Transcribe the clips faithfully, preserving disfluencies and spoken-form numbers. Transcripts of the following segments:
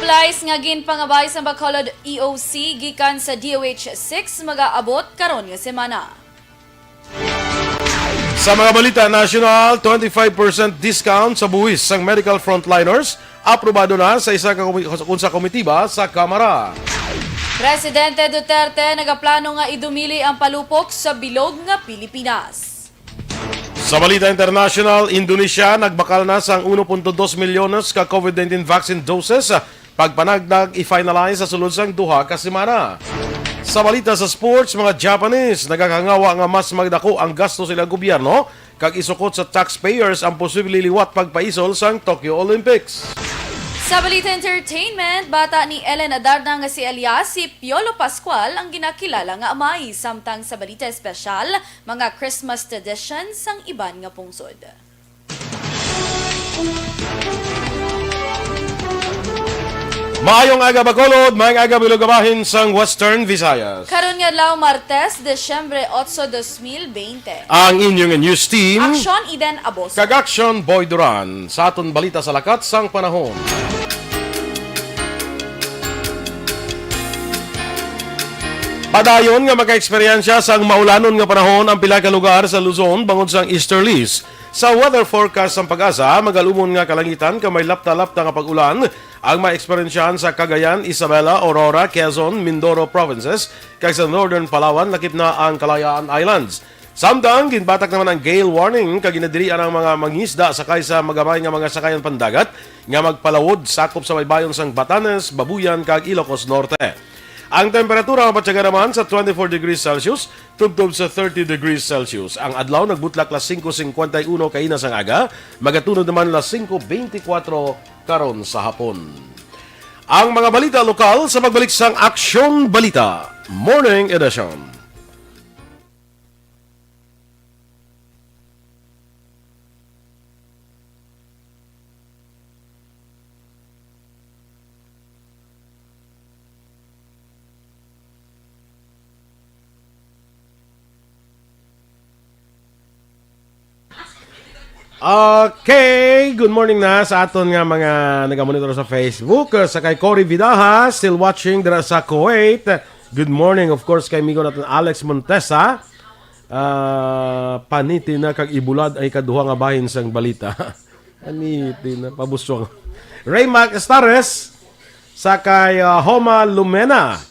Supplies nga ginpangabay sa Bacolod E O C gikan sa D O H six magaabot karon nga semana. Sa mga balita nasyonal, twenty-five percent discount sa buhis sang medical frontliners, aprobado na sa isa ka komi-, unsa komitiba sa Kamara. Presidente Duterte nagaplano nga idumili ang palupok sa bilog nga Pilipinas. Sa balita international, Indonesia nagbakal na sang uno punto dos milyones ka COVID nineteen vaccine doses, ah, pagpanagdag i-finalize sa sulod sang duha ka semana. Sa balita sa sports, mga Japanese nagakangawa nga mas magdako ang gasto sa ilang gobyerno kag isukot sa taxpayers ang posible liwat pagpaisol sang Tokyo Olympics. Sa balita entertainment, bata ni Ellen Adarna nga si Elias, si Piolo Pascual ang ginakilala nga amay, samtang sa balita espesyal, mga Christmas traditions sang iban nga pungsod. Maayong aga, Bacolod, maayong aga, Bilog nga bahin sang Western Visayas. Karon nga adlaw, Martes, Disyembre otso, dos mil bente. Ang inyong news team, Aksyon Eden Aboso. Kag Aksyon Boy Duran. Sa aton balita sa lakat sang panahon. Padayon nga makaeksperyensya sang maulanon nga panahon ang pila ka lugar sa Luzon bangod sang easterlies. Sa weather forecast sang PAGASA, magalumon nga kalangitan kag may lapta-lapta nga pag-ulan ang maeksperyensyahan sa Cagayan, Isabela, Aurora, Quezon, Mindoro provinces, kag sa Northern Palawan lakip na ang Kalayaan Islands. Samtang ginbatak naman ang gale warning kag ginadilian ang mga mangisda sakay sa magamay nga mga sakayan pandagat nga magpalawod sakop sa baybayon sang Batanes, Babuyan, kag Ilocos Norte. Ang temperatura mabatyagan naman sa twenty-four degrees Celsius tubtob sa thirty degrees Celsius. Ang adlaw nagbutlak las singko singkwenta y uno kaina sang aga, magatunod naman las singko beintikwatro karon sa hapon. Ang mga balita lokal sa pagbalik sang Aksyon Balita Morning Edition. Okay, good morning na sa aton nga mga nagamonitor sa Facebook. Uh, sa kay Cory Vidaja, still watching dira sa Kuwait. Good morning, of course, kay amigo naton Alex Montesa. Ah, paniti na kag ibulad ay kaduha nga bahin sang balita. Paniti na, pabusong. Raymac Estares, sa kay, ah, Homa Lumena.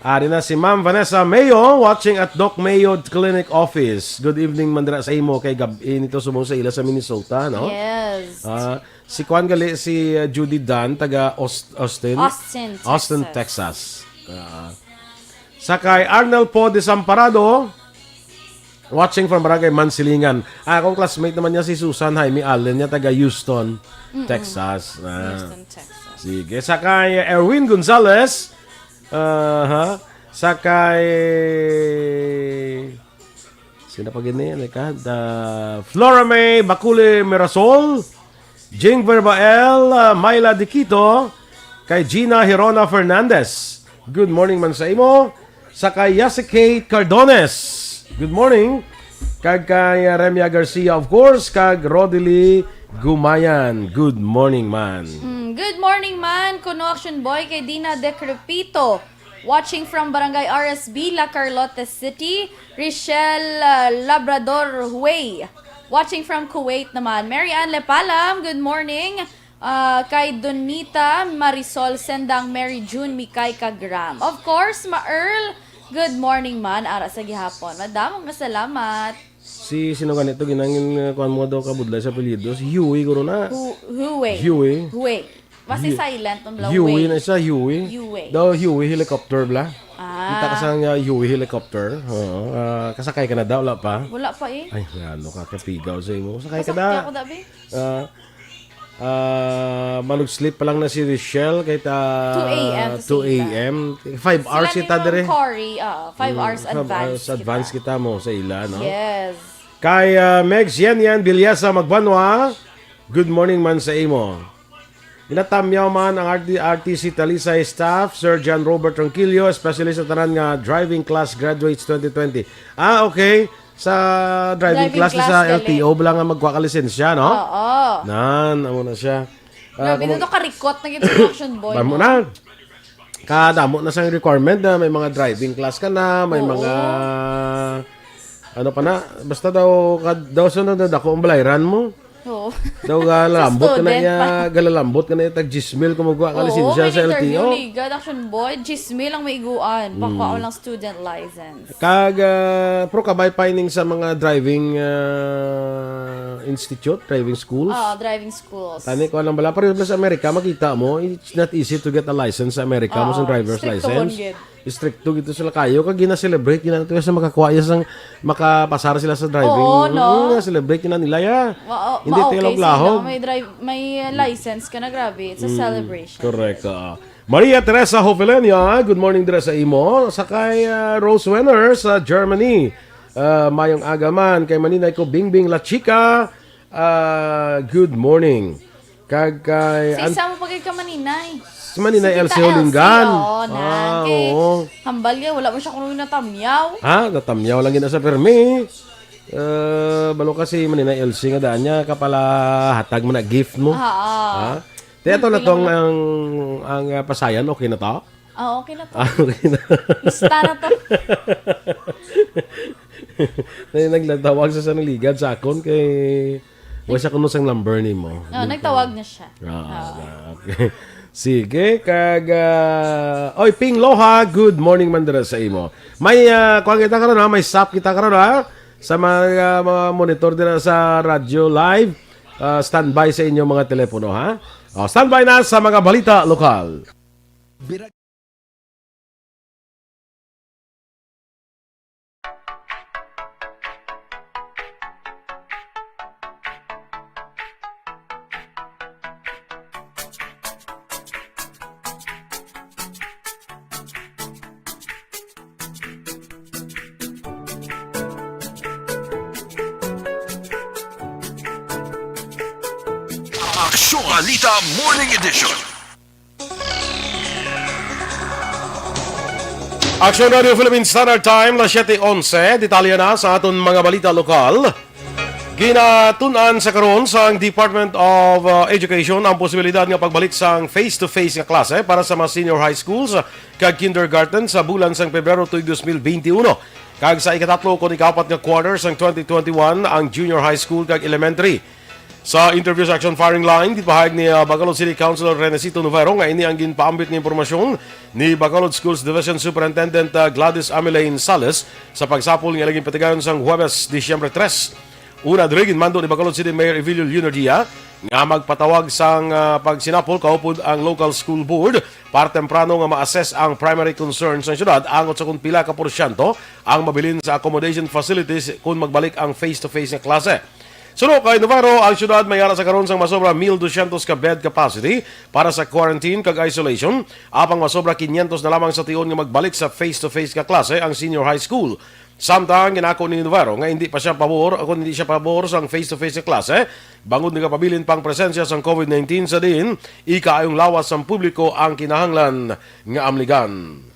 Ari na si Ma'am Vanessa Mayo, watching at Doc Mayo Clinic Office. Good evening man dira sa imo kay gab-i nito subong sa ila sa Minnesota, no? Yes. Ah, si kuan gali, si, ah, Judy Dan, taga Aus-, Austin. Austin, Austin, Texas. Texas. Ah. Sa kay Arnel Po Desamparado, watching from Barangay Mansilingan. Ah, akong classmate naman niya si Susan Jaime Allen, niya taga Houston, Mm-mm. Texas. Ah. Houston, Texas. Sige. Sa kay Erwin Gonzalez, aha. Sa kay, sino pa gini? Teka, the Flora May Baculi Mirasol, Jing Verbael, ah, Myla Diquito, kay Gina Hirona Fernandez. Good morning man sa imo. Sa kay Yasi Kate Cardones. Good morning. Kag kay, ah, Remia Garcia, of course, kag Rodely Gumayan. Good morning man. Mm, good morning man, kuno Action Boy, kay Dina Decrepito. Watching from Barangay R S B, La Carlota City, Richelle, uh, Labrador Huey. Watching from Kuwait naman, Mary Ann Lepalam, good morning. Uh, kay Donita Marisol Sendang, Mary June, Mikay, kag Ram. Of course, Ma Earl, good morning man, ara sa gihapon. Madamo nga salamat. Si sino gani to? Ginangin, uh, kuan mo daw kabudlay sa apelyido. Si Huey, guro na. Hu-, Huey. Huey. Huey. Basta Hu-, silent ang bla-, Huey Huey. Na siya, Huey. Huey. Daw Huey helicopter bla. Ah. Kita ka sa nga Huey helicopter. Oo. Ah, kasakay ka na daw, wala pa? Wala pa eh. Ay, ano ka, kapigaw sa imo. Sakay ka Kasakay na. Ako, dabi. Ah, ah, manug-sleep pa lang na si Richelle kay ta two A M to sa ila. Two A M. Five hours Sila kita ni Ma'am dire. Cory, oo, five Mm, hours five advance hours advance kita. Kita mo sa ila, no? Yes. Kay, ah, Megs Yan Yan Bilyasa Magbanwa, good morning man sa imo. Ginatamyaw man ang R T, R T C Talisay staff, Sir John Robert Ronquillo, especially sa tanan nga driving class graduates twenty twenty. Ah, okay. Sa driving Driving class, class sa gali. L T O, bala nga magkuha ka lisensya, no? Oo. Nan, amo na siya. Ah, Grabe na kung to, karikot na gid sa Action Boy, Bamo no? na. Kadamo na sang requirement na may mga driving class ka na, may Oo. mga ano pa na, basta daw kad-, daw sunod na dako ang balayran mo. Oo. Daw galalambot ka na Sa student iya, pa. galalambot ka na iya tag diyes mil kung magwa ka Oo, lisensya may sa interview, L T O. Liga, Action Boy, diyes mil ang maiguan. Pakwa Mm. lang student license. Kag, ah, pro ka ba pining sa mga driving, ah, institute, driving schools? Ah, driving schools. Tani ko lang bala. Pareho sa Amerika, makita mo, it's not easy to get a license sa Amerika, mo sa Oo, driver's stricto license. Gid. Stricto gito sila kayo. Kag gina-celebrate, gina-, sa makakuha iya sang, makapasar sila sa driving. Oo, no? Mm, gina-celebrate, gina nila, ya. Wa-, Hindi ma-, okay tayo sila. May drive, may, uh, license ka na, grabe. It's a Mm, celebration. Correct, oo. Maria Teresa Hofelenia, good morning dira sa imo. Sa kay, ah, Rose Wenner sa Germany. Ah, mayong aga man kay Maninay ko Bingbing La Chica. Ah, good morning. Kag kay Sa an-, isa mo pa gid ka Maninay. Si Maninay Si Tita Elsie Holingan. Elsie, oo, na. Ah, Kay oo. Hambal niya, wala mo siya kuno natamyaw. Ha? Natamyaw lang gina sa permi. Ah, balo kasi Maninay Elsie nga daan niya, kapala hatag mo na gift mo. Ah, ah. Ha? Te, ato na Pila tong mo na? ang, ang, ah, pasayan, okay na to? Ah, okay na to. Ah, okay na. Basta na to. Na yung naglatawag sa sanang ligad sa akon kay, wala siya kuno sang number ni mo. Oh, nagtawag na siya. Ah, Oo. na, okay. Sige, kag, ah, oy, Ping Loha, good morning man dira sa imo. May, ah, kuwan kita karon, ha? May sap kita karon, ha? Sa mga, mga monitor dira sa radyo live, ah, standby sa inyong mga telepono, ha? Oh, standby na sa mga balita lokal. Aksyon Balita Morning Edition. Action Radio Philippine Standard Time, las siete onse. Detalye na sa aton mga balita lokal. Ginatun-an sa karon sang Department of, uh, Education ang posibilidad nga pagbalik sang face-to-face nga klase para sa mga senior high schools kag kindergarten sa bulan sang Pebrero tuig dos mil bente uno. Kag sa ikatatlo kon ikaapat nga quarter sang twenty twenty-one ang junior high school kag elementary. Sa interview sa Action Firing Line, gipahayag ni, ah, Bacolod City Councilor Renesito Novero nga ini ang ginpaambit nga impormasyon ni Bacolod Schools Division Superintendent, ah, Gladys Amelane Sales sa pagsapol nga ila ginpatigayon sang Huwebes, Disyembre tres. Una diri, ginmando ni Bacolod City Mayor Evilio Leonardia nga magpatawag sang, ah, pagsinapol kaupod ang local school board para temprano nga ma-assess ang primary concerns sang syudad angot sa kon pila ka porsyento ang mabilin sa accommodation facilities kon magbalik ang face-to-face nga klase. Suno kay Novero, ang syudad may ara sa karon sang masobra mil dosyentos ka bed capacity para sa quarantine kag isolation, apang masobra kinyentos na lamang sa tion nga magbalik sa face-to-face nga klase ang senior high school. Samtang ginako ni Novero nga hindi pa siya pabor, kung hindi siya pabor sang face-to-face nga klase, bangod nagapabilin pang presensya sang COVID nineteen sa diin ikaayong lawas sang publiko ang kinahanglan nga amligan.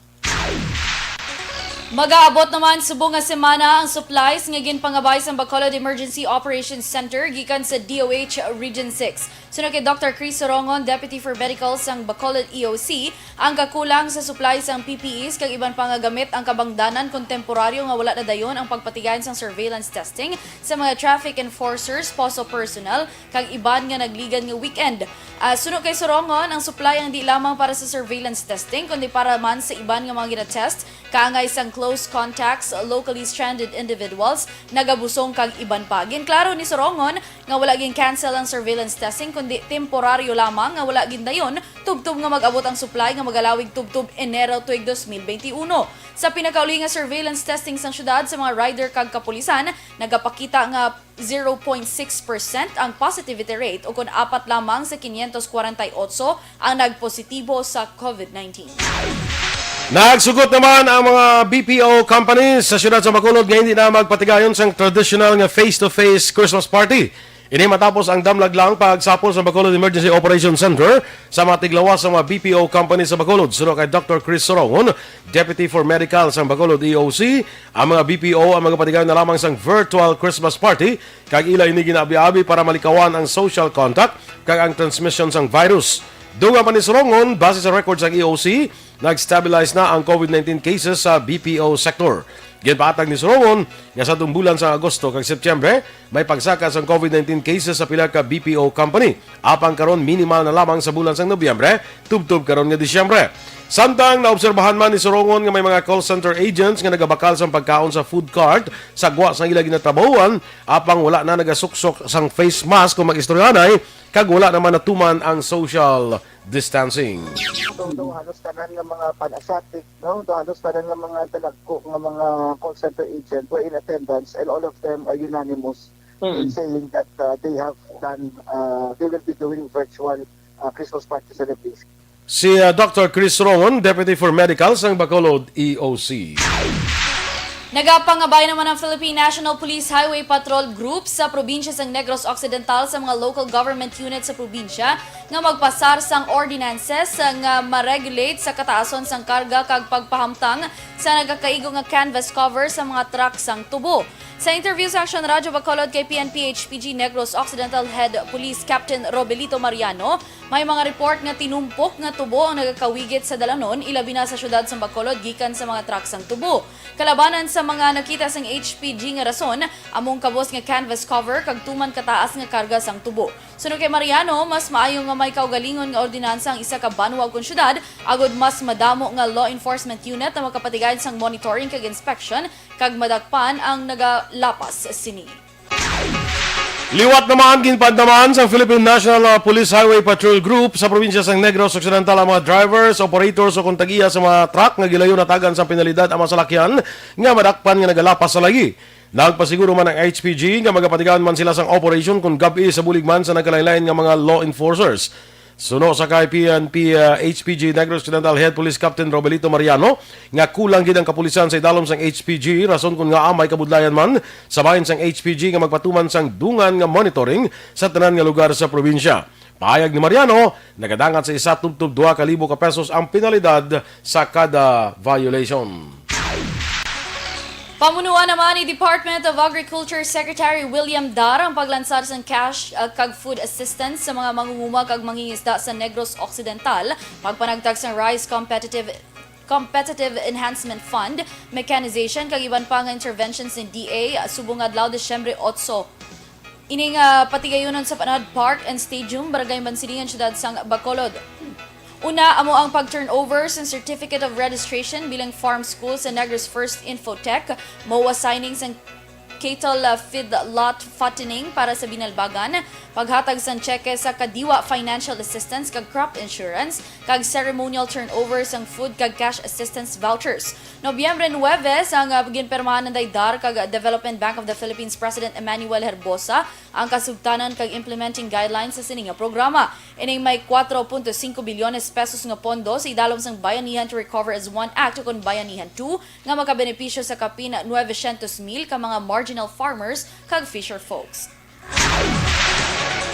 Mag-aabot naman subong nga semana ang supplies nga ginpangabay sang Bacolod Emergency Operations Center gikan sa D O H Region six. Suno kay Doctor Chris Sorongon, Deputy for Medical sang Bacolod E O C, ang kakulang sa supplies sang P P Es kag iban pa nga gamit ang kabangdanan kon temporaryo nga wala na dayon ang pagpatigayon sang surveillance testing sa mga traffic enforcers, poso personnel, kag iban nga nagligad nga weekend. Ah, suno kay Sorongon, ang supply ang di lamang para sa surveillance testing, kundi para man sa iban nga mga ginatest, kaangay sang close contacts, locally stranded individuals, nagabusong kag iban pa. Ginklaro ni Sorongon nga wala gin-cancel ang surveillance testing, kundi temporaryo lamang nga wala gindayon, tubtob nga mag-abot ang supply nga magalawig tubtob Enero tuig dos mil bente uno. Sa pinakauli nga surveillance testing sang syudad sa mga rider kag kapulisan, nagapakita nga zero point six percent ang positivity rate, o kon apat lamang sa kinyentos kwarenta y otso ang nagpositibo sa COVID nineteen. Nagsugot naman ang mga B P O companies sa siyudad sa Bacolod nga hindi na magpatigayon sang traditional nga face-to-face Christmas party. Ini matapos ang damlag lang pagsapol sa Bacolod Emergency Operation Center sa mga tiglawas sa mga B P O company sa Bacolod. Suno kay Doctor Chris Sorongon, Deputy for Medical sa Bacolod E O C, ang mga B P O ang magapatigayon na lamang sang virtual Christmas party kag ila ini ginaabi-abi para malikawan ang social contact kag ang transmission sang virus. Dungan pa ni Sorongon, base sa record sang E O C, nag-stabilize na ang COVID nineteen cases sa B P O sector. Ginpaatag ni Sorongon nga sa bulan sang Agosto kag Setyembre, may pagsaka sang COVID nineteen cases sa pila ka B P O company. Apang karon, minimal na lamang sa bulan sang Nobyembre, tubtob karon nga Disyembre. Samtang naobserbahan man ni Sorongon nga may mga call center agents nga nagabakal sang pagkaon sa food cart sa gwa sang ila ginatrabahuan, apang wala na nagasuksok sang face mask kung mag-istoryahanay, kag wala naman natuman ang social distancing. Daw halos tanan nga mga pan-asatik, no? Daw halos tanan nga mga talagko nga mga call center agent were in attendance, and all of them are unanimous in saying that, uh, they have done, uh, they will be doing virtual, uh, Christmas party celebration. Si, uh, Doctor Chris Rongon, Deputy for Medical sang Bacolod E O C. Nagapangabay naman ang Philippine National Police Highway Patrol Group sa probinsya sang Negros Occidental sa mga local government unit sa probinsya nga magpasar sang ordinances nga ma-regulate sa kataason sang karga kag pagpahamtang sa nagakaigo nga canvas cover sa mga truck sang tubo. Sa interview sa Aksyon Radyo Bacolod kay P N P H P G Negros Occidental Head Police Captain Robelito Mariano, may mga report nga tinumpok nga tubo ang nagakawigit sa dalanon, ilabi na sa siyudad sang Bacolod, gikan sa mga truck sang tubo. Kalabanan sa mga nakita sang H P G nga rason, amo ang kabos nga canvas cover kag tuman kataas nga karga sang tubo. Suno kay Mariano, mas maayo nga may kaugalingon nga ordinansa ang isa ka banwa ukon siyudad, agod mas madamo nga law enforcement unit ang makapatigayon sang monitoring kag inspection, kag madakpan ang nagalapas sini. Liwat naman, ginpaandaman sang Philippine National, uh, Police Highway Patrol Group sa probinsya sang Negros Occidental ang mga drivers, operators, o kon tag-iya sa mga truck nga gilayon hatagan sang penalidad ang mga salakyan nga madakpan nga nagalapas sa lagi. Nagpasiguro man ang H P G nga magapatigayon man sila sang operasyon kon gab-i sa bulig man sa nagkalainlain nga mga law enforcers. Suno sa kay P N P, uh, H P G Negros Occidental Head Police Captain Robelito Mariano, nga kulang gid ang kapulisan sa idalom sang H P G, rason kon ngaa may kabudlayan man sa bahin sang H P G nga magpatuman sang dungan nga monitoring sa tanan nga lugar sa probinsya. Pahayag ni Mariano, nagadangat sa isa tubtob duha ka libo ka pesos ang penalidad sa kada violation. Pamunuan naman ni Department of Agriculture Secretary William Dar ang paglansar sang cash, uh, kag food assistance sa mga mangunguma kag mangingisda sa Negros Occidental, pagpanagtag sang Rice Competitive Competitive Enhancement Fund, mechanization, kag iban pa nga interventions ni D A subong adlaw Disyembre otso. Ining, ah, patigayunon sa Panad Park and Stadium, Barangay Mansilingan, Siyudad sang Bacolod. Una, amo ang pag-turnover sa Certificate of Registration bilang farm school sa Negros First Infotech, MOA signing sang cattle, ah, feedlot fattening para sa Binalbagan, paghatag sang tseke sa Kadiwa Financial Assistance kag Crop Insurance, kag ceremonial turnover sang food kag cash assistance vouchers. Nobyembre nuebe, sang, ah, ginpirmahan ni Dar kag Development Bank of the Philippines President Emmanuel Herbosa ang kasugtanan kag implementing guidelines sa sini nga programa. Ining may kuwatro punto singko bilyones pesos nga pondo sa idalom sang Bayanihan to Recover as One Act, ukon Bayanihan two, nga makabenepisyo sa kapin nuebe syentos mil ka mga marginal farmers kag fisher folks.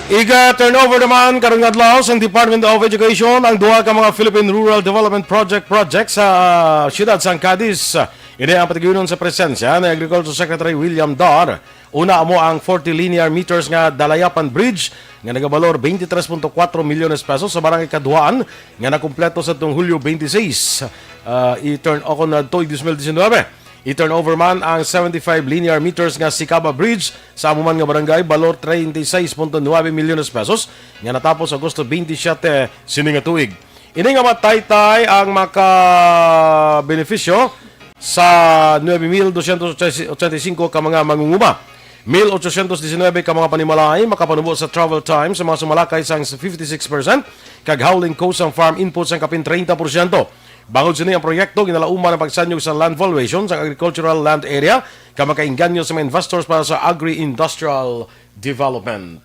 Iga-turnover naman karong adlaw sang Department of Education ang duha ka mga Philippine Rural Development Project project sa, ah, siyudad sang Cadiz. Ini ang patigayunon sa presensya ni Agriculture Secretary William Dar. Una, amo ang forty linear meters nga Dalayapan Bridge nga nagabalor twenty-three point four milyones pesos sa Barangay Kaduhaan nga nakumpleto sa tung Hulyo twenty-six, ah, i-turn o kon, ah, tuig dos mil diecinuebe. I-turnover man ang seventy-five linear meters nga Sicaba Bridge sa amo man nga barangay, balor treinta y seis punto nuebe milyones pesos, nga natapos Agosto twenty-siete sini nga tuig. Ini nga mataytay ang makabenepisyo sa nuebe mil dosyentos ochenta y cinco ka mga mangunguma. Mil ochocientos diecinuebe ka mga panimalay makapanubo sa travel time sa mga sumalakay sang fifty-six percent, kag hauling cost sang farm input sang kapin treinta porsyento. Bangod sini, ang proyekto ginalauman ang pagsanyog sa land valuation sang agricultural land area, kag makainganyo sa mga investors para sa agri-industrial development.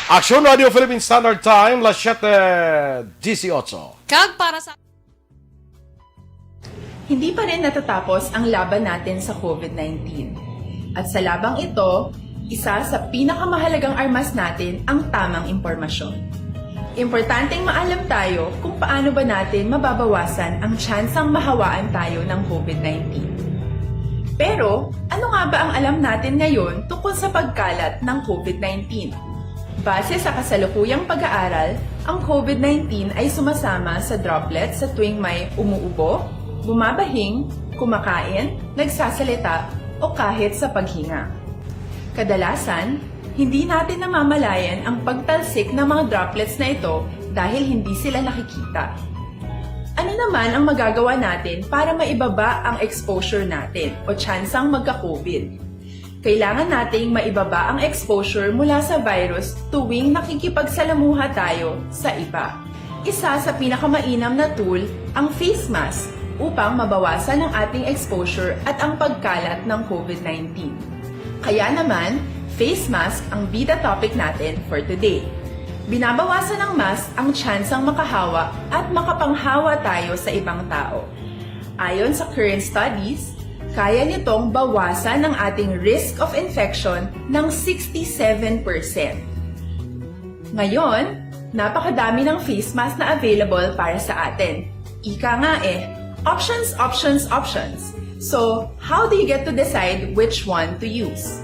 Aksyon Radio Philippine Standard Time, las siete dieciocho. Kag para sa Hindi pa rin natatapos ang laban natin sa COVID nineteen. At sa labang ito, Isa sa pinakamahalagang armas natin ang tamang impormasyon. Importanteng maalam tayo kung paano ba natin mababawasan ang tsansang mahawaan tayo ng COVID nineteen. Pero, ano nga ba ang alam natin ngayon tungkol sa pagkalat ng COVID nineteen? Base sa kasalukuyang pag-aaral, ang COVID nineteen ay sumasama sa droplets sa tuwing may umuubo, bumabahing, kumakain, nagsasalita, o kahit sa paghinga. Kadalasan, hindi natin namamalayan ang pagtalsik ng mga droplets na ito dahil hindi sila nakikita. Ano naman ang magagawa natin para maibaba ang exposure natin o tsansang magka-COVID? Kailangan nating maibaba ang exposure mula sa virus tuwing nakikipagsalamuha tayo sa iba. Isa sa pinakamainam na tool ang face mask upang mabawasan ang ating exposure at ang pagkalat ng COVID nineteen. Kaya naman, face mask ang bida topic natin for today. Binabawasan ng mask ang tsansang makahawa at makapanghawa tayo sa ibang tao. Ayon sa current studies, kaya nitong bawasan ang ating risk of infection ng sixty-seven percent. Ngayon, napakadami ng face mask na available para sa atin. Ika nga eh, options, options, options. So, how do you get to decide which one to use?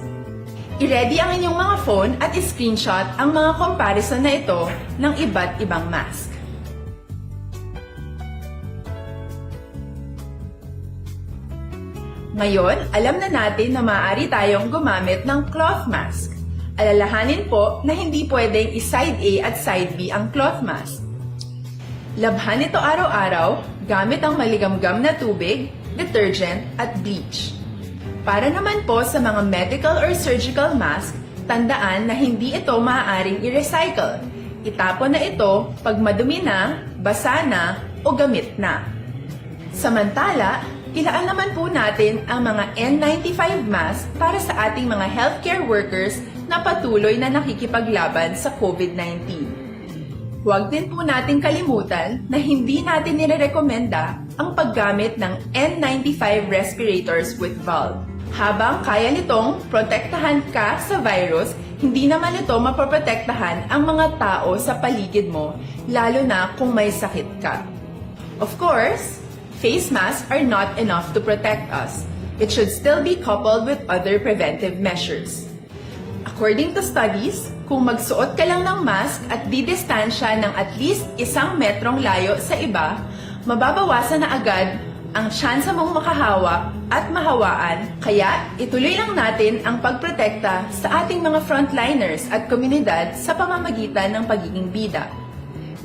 I-ready ang inyong mga phone at i-screenshot ang mga comparison na ito ng iba't ibang mask. Ngayon, alam na natin na maaari tayong gumamit ng cloth mask. Alalahanin po na hindi pwedeng i-side A at side B ang cloth mask. Labhan ito araw-araw gamit ang maligamgam na tubig, detergent, at bleach. Para naman po sa mga medical or surgical mask, tandaan na hindi ito maaaring i-recycle. Itapon na ito pag madumi na, basa na, o gamit na. Samantala, ilaan naman po natin ang mga N ninety-five mask para sa ating mga healthcare workers na patuloy na nakikipaglaban sa COVID nineteen. Huwag din po nating kalimutan na hindi natin nirerekomenda ang paggamit ng N ninety-five respirators with valve. Habang kaya nitong protektahan ka sa virus, hindi naman ito mapoprotektahan ang mga tao sa paligid mo, lalo na kung may sakit ka. Of course, face masks are not enough to protect us. It should still be coupled with other preventive measures. According to studies, kung magsuot ka lang ng mask at didistansya ng at least isang metrong layo sa iba, mababawasan na agad ang tsansa mong makahawa at mahawaan, kaya ituloy lang natin ang pagprotekta sa ating mga frontliners at komunidad sa pamamagitan ng pagiging bida.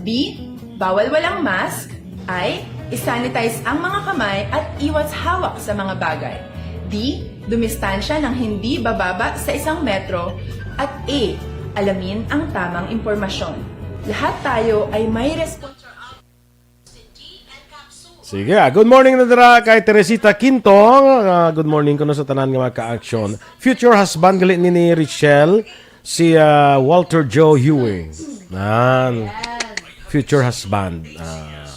B, bawal walang mask. I, i-sanitize ang mga kamay at iwas hawak sa mga bagay. D, dumistansya ng hindi bababa sa isang metro. At E, alamin ang tamang impormasyon. Lahat tayo ay may responsabilidad. Sige, ah, good morning na dira kay Teresita Quinto. Ah, good morning kuno sa tanan nga mga ka-action. Future husband gali ni, ni Richelle, si ah, Walter Joe Huey. Nan. Future husband. Ah.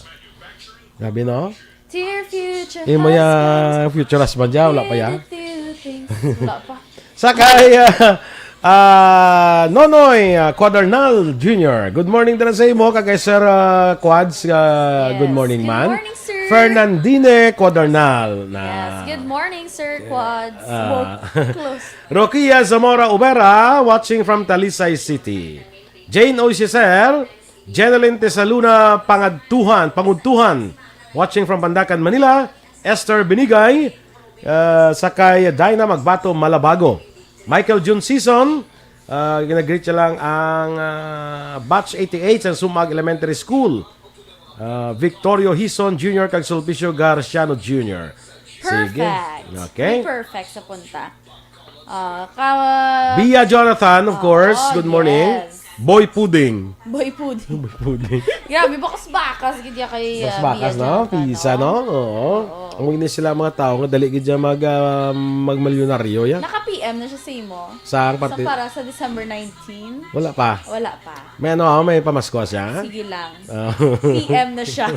Grabe, no? Dear future Imo ya husband, future husband ya, wala pa ya? Little things. Wala pa. Sa kay ah, ah, Nonoy ah, Quadarnal Junior. Good morning dira sa imo, kag kay Sir ah, Quads. Ah, Yes. Good morning, Good man. Morning, sir. Fernandine Quadarnal. Na. Yes. Good morning, Sir Quads. Ah. Both close. Rokia Zamora Ubera, watching from Talisay City. Jane Oisiser, Jeneline Tesaluna Pangadtuhan, Pangudtuhan, watching from Pandacan, Manila. Esther Binigay, ah, sa kay Dinah Magbato Malabago. Michael June Season, ah, ginagreet siya lang ang ah, Batch eighty-eight sa Sumag Elementary School. Ah, Victorio Hison Junior kag Sulpicio Garciano Junior. Sige. Perfect. Okay. May perfect sa punta. Ah, ka- Bia Jonathan, of Oo, course. Good morning. Yes. Boy Pudding. Boy Pudding. Boy Pudding. Grabe, bakas-bakas gid ya kay ah, Mas bakas, Bia no? Jonathan, Pisa, no? Oo. Ang mga sila mga tao nga dali gid siya mag ah, magmilyonaryo ya. Naka-P M na siya sa imo. Sa ang Sa parte. Para sa December nineteen. Wala pa. Wala pa. May ano, may pamasko siya. Sige lang. Ah. P M na siya.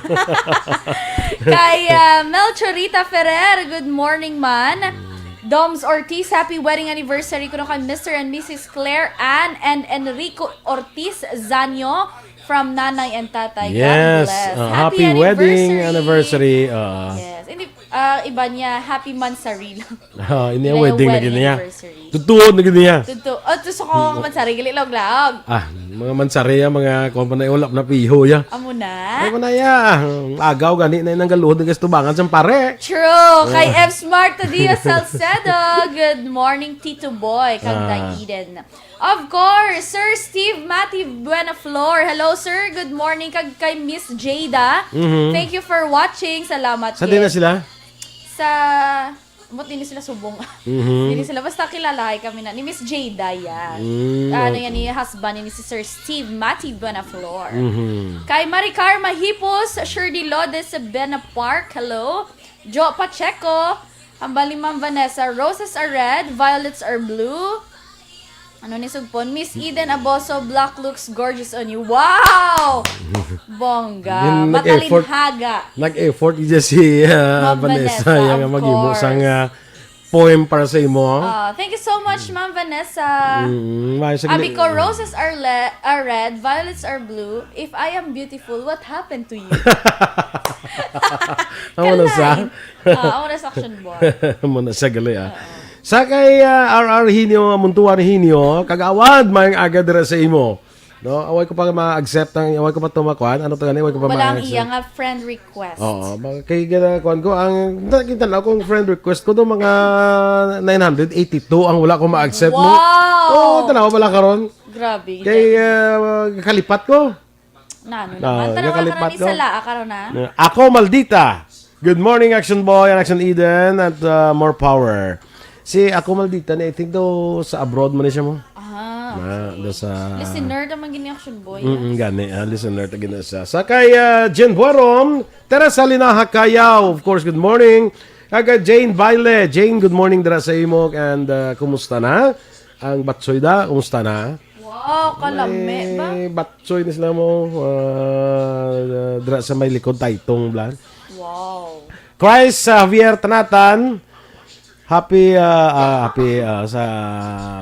Kay ah, Melchorita Ferrer, good morning, man. Doms Ortiz, happy wedding anniversary kuno kay Mister and Missus Claire Ann and Enrico Ortiz Zanyo from Nanay and Tatay. God Yes, bless. uh, Happy happy wedding anniversary. anniversary. Uh, Yes. Hindi, ah, iba niya, happy monthsary lang. Ah, ini Ila yung wedding na wedding gid niya. anniversary. Tutuod na gid niya. Tuto. Oh, tuso ko man sa rigili laog-laog. Ah, mga monthsary, ah, mga kuwan pa na, wala pa na piho, ya. Amo na. Ay, mo na, ya. Ang agaw gani na inang galuhod nga tubangan sang pare. True. Kay Oh. F Smart Tadia Salcedo, good morning, Tito Boy, kag Ah. Day Eden. Of course, Sir Steve Mati Buenaflor. Hello, sir. Good morning. Kag kay Miss Jada. Mhm. Thank you for watching. Salamat, Sa din na Gid. sila? Sa, ambot din sila subong. Mhm. Din sila. Basta kilalahay kami na. Ni Miss Jada yan. Mm, Ano okay. yan, ni husband ni si Sir Steve Mati Buenaflor. Mhm. Kay Maricar Mahipos, Shirley Lodes sa Bena Park. Hello. Jo Pacheco. Hambal ni Ma'am Vanessa, roses are red, violets are blue. Ano ni sugpon? Miss Eden Aboso, black looks gorgeous on you. Wow! Bongga. Yun, nag-effort. Matalinhaga. Nag-effort gid si, ah, Ma'am Vanessa, Vanessa, yang of maghimo sang, course. ah, poem para sa imo. Ah, thank you so much, Ma'am Vanessa. Mm, maayo sa Abi gali- ko, roses are le- are red, violets are blue. If I am beautiful, what happened to you? Amo na sa? Kalain. Ah, amo na sa action boy. Amo na sa gali, ah. Oo. Sa kay, ah, R R Hinio, Muntuan Hinio, kag-awad, maayong aga dira sa imo. No, away ko pa ma-accept ang, away ko pa tumakuan. Ano to gani? Away ko pa Wala ang ma-accept. iya nga friend request. Oo, ba-, kay gina-, kuan ko, ang nakita na akong friend request ko do, mga nine hundred eighty-two ang wala ko ma-accept mo. Wow! Oo, tanaw, wala karon. Grabe. Kay, ah, kalipat ko. Nano Ah, naman? Tanaw, nakalipat karon ko. isa laa karon, ha? Ako, Maldita. Good morning, Action Boy and Action Eden, at, uh, more power. Si Ako Maldita ni, I think daw sa abroad man ni siya mo. Ah, Na, okay. daw sa Listener naman gini, Action Boy, Mm, ah. gani, ah, listener ta gina siya. Sa kay, ah, Jen Buarom, Teresa Linaha Kayaw, of course, good morning. Kag, ah, Jane Baile, Jane, good morning dira sa imo, and, ah, kumusta na? Ang Batsoy da, kumusta na? Wow, kalami ba? May batsoy ni sila mo, ah, dira sa may likod Taytong, blan. Wow. Christ, ah, Javier Tanatan, happy, ah, ah, happy, ah, sa,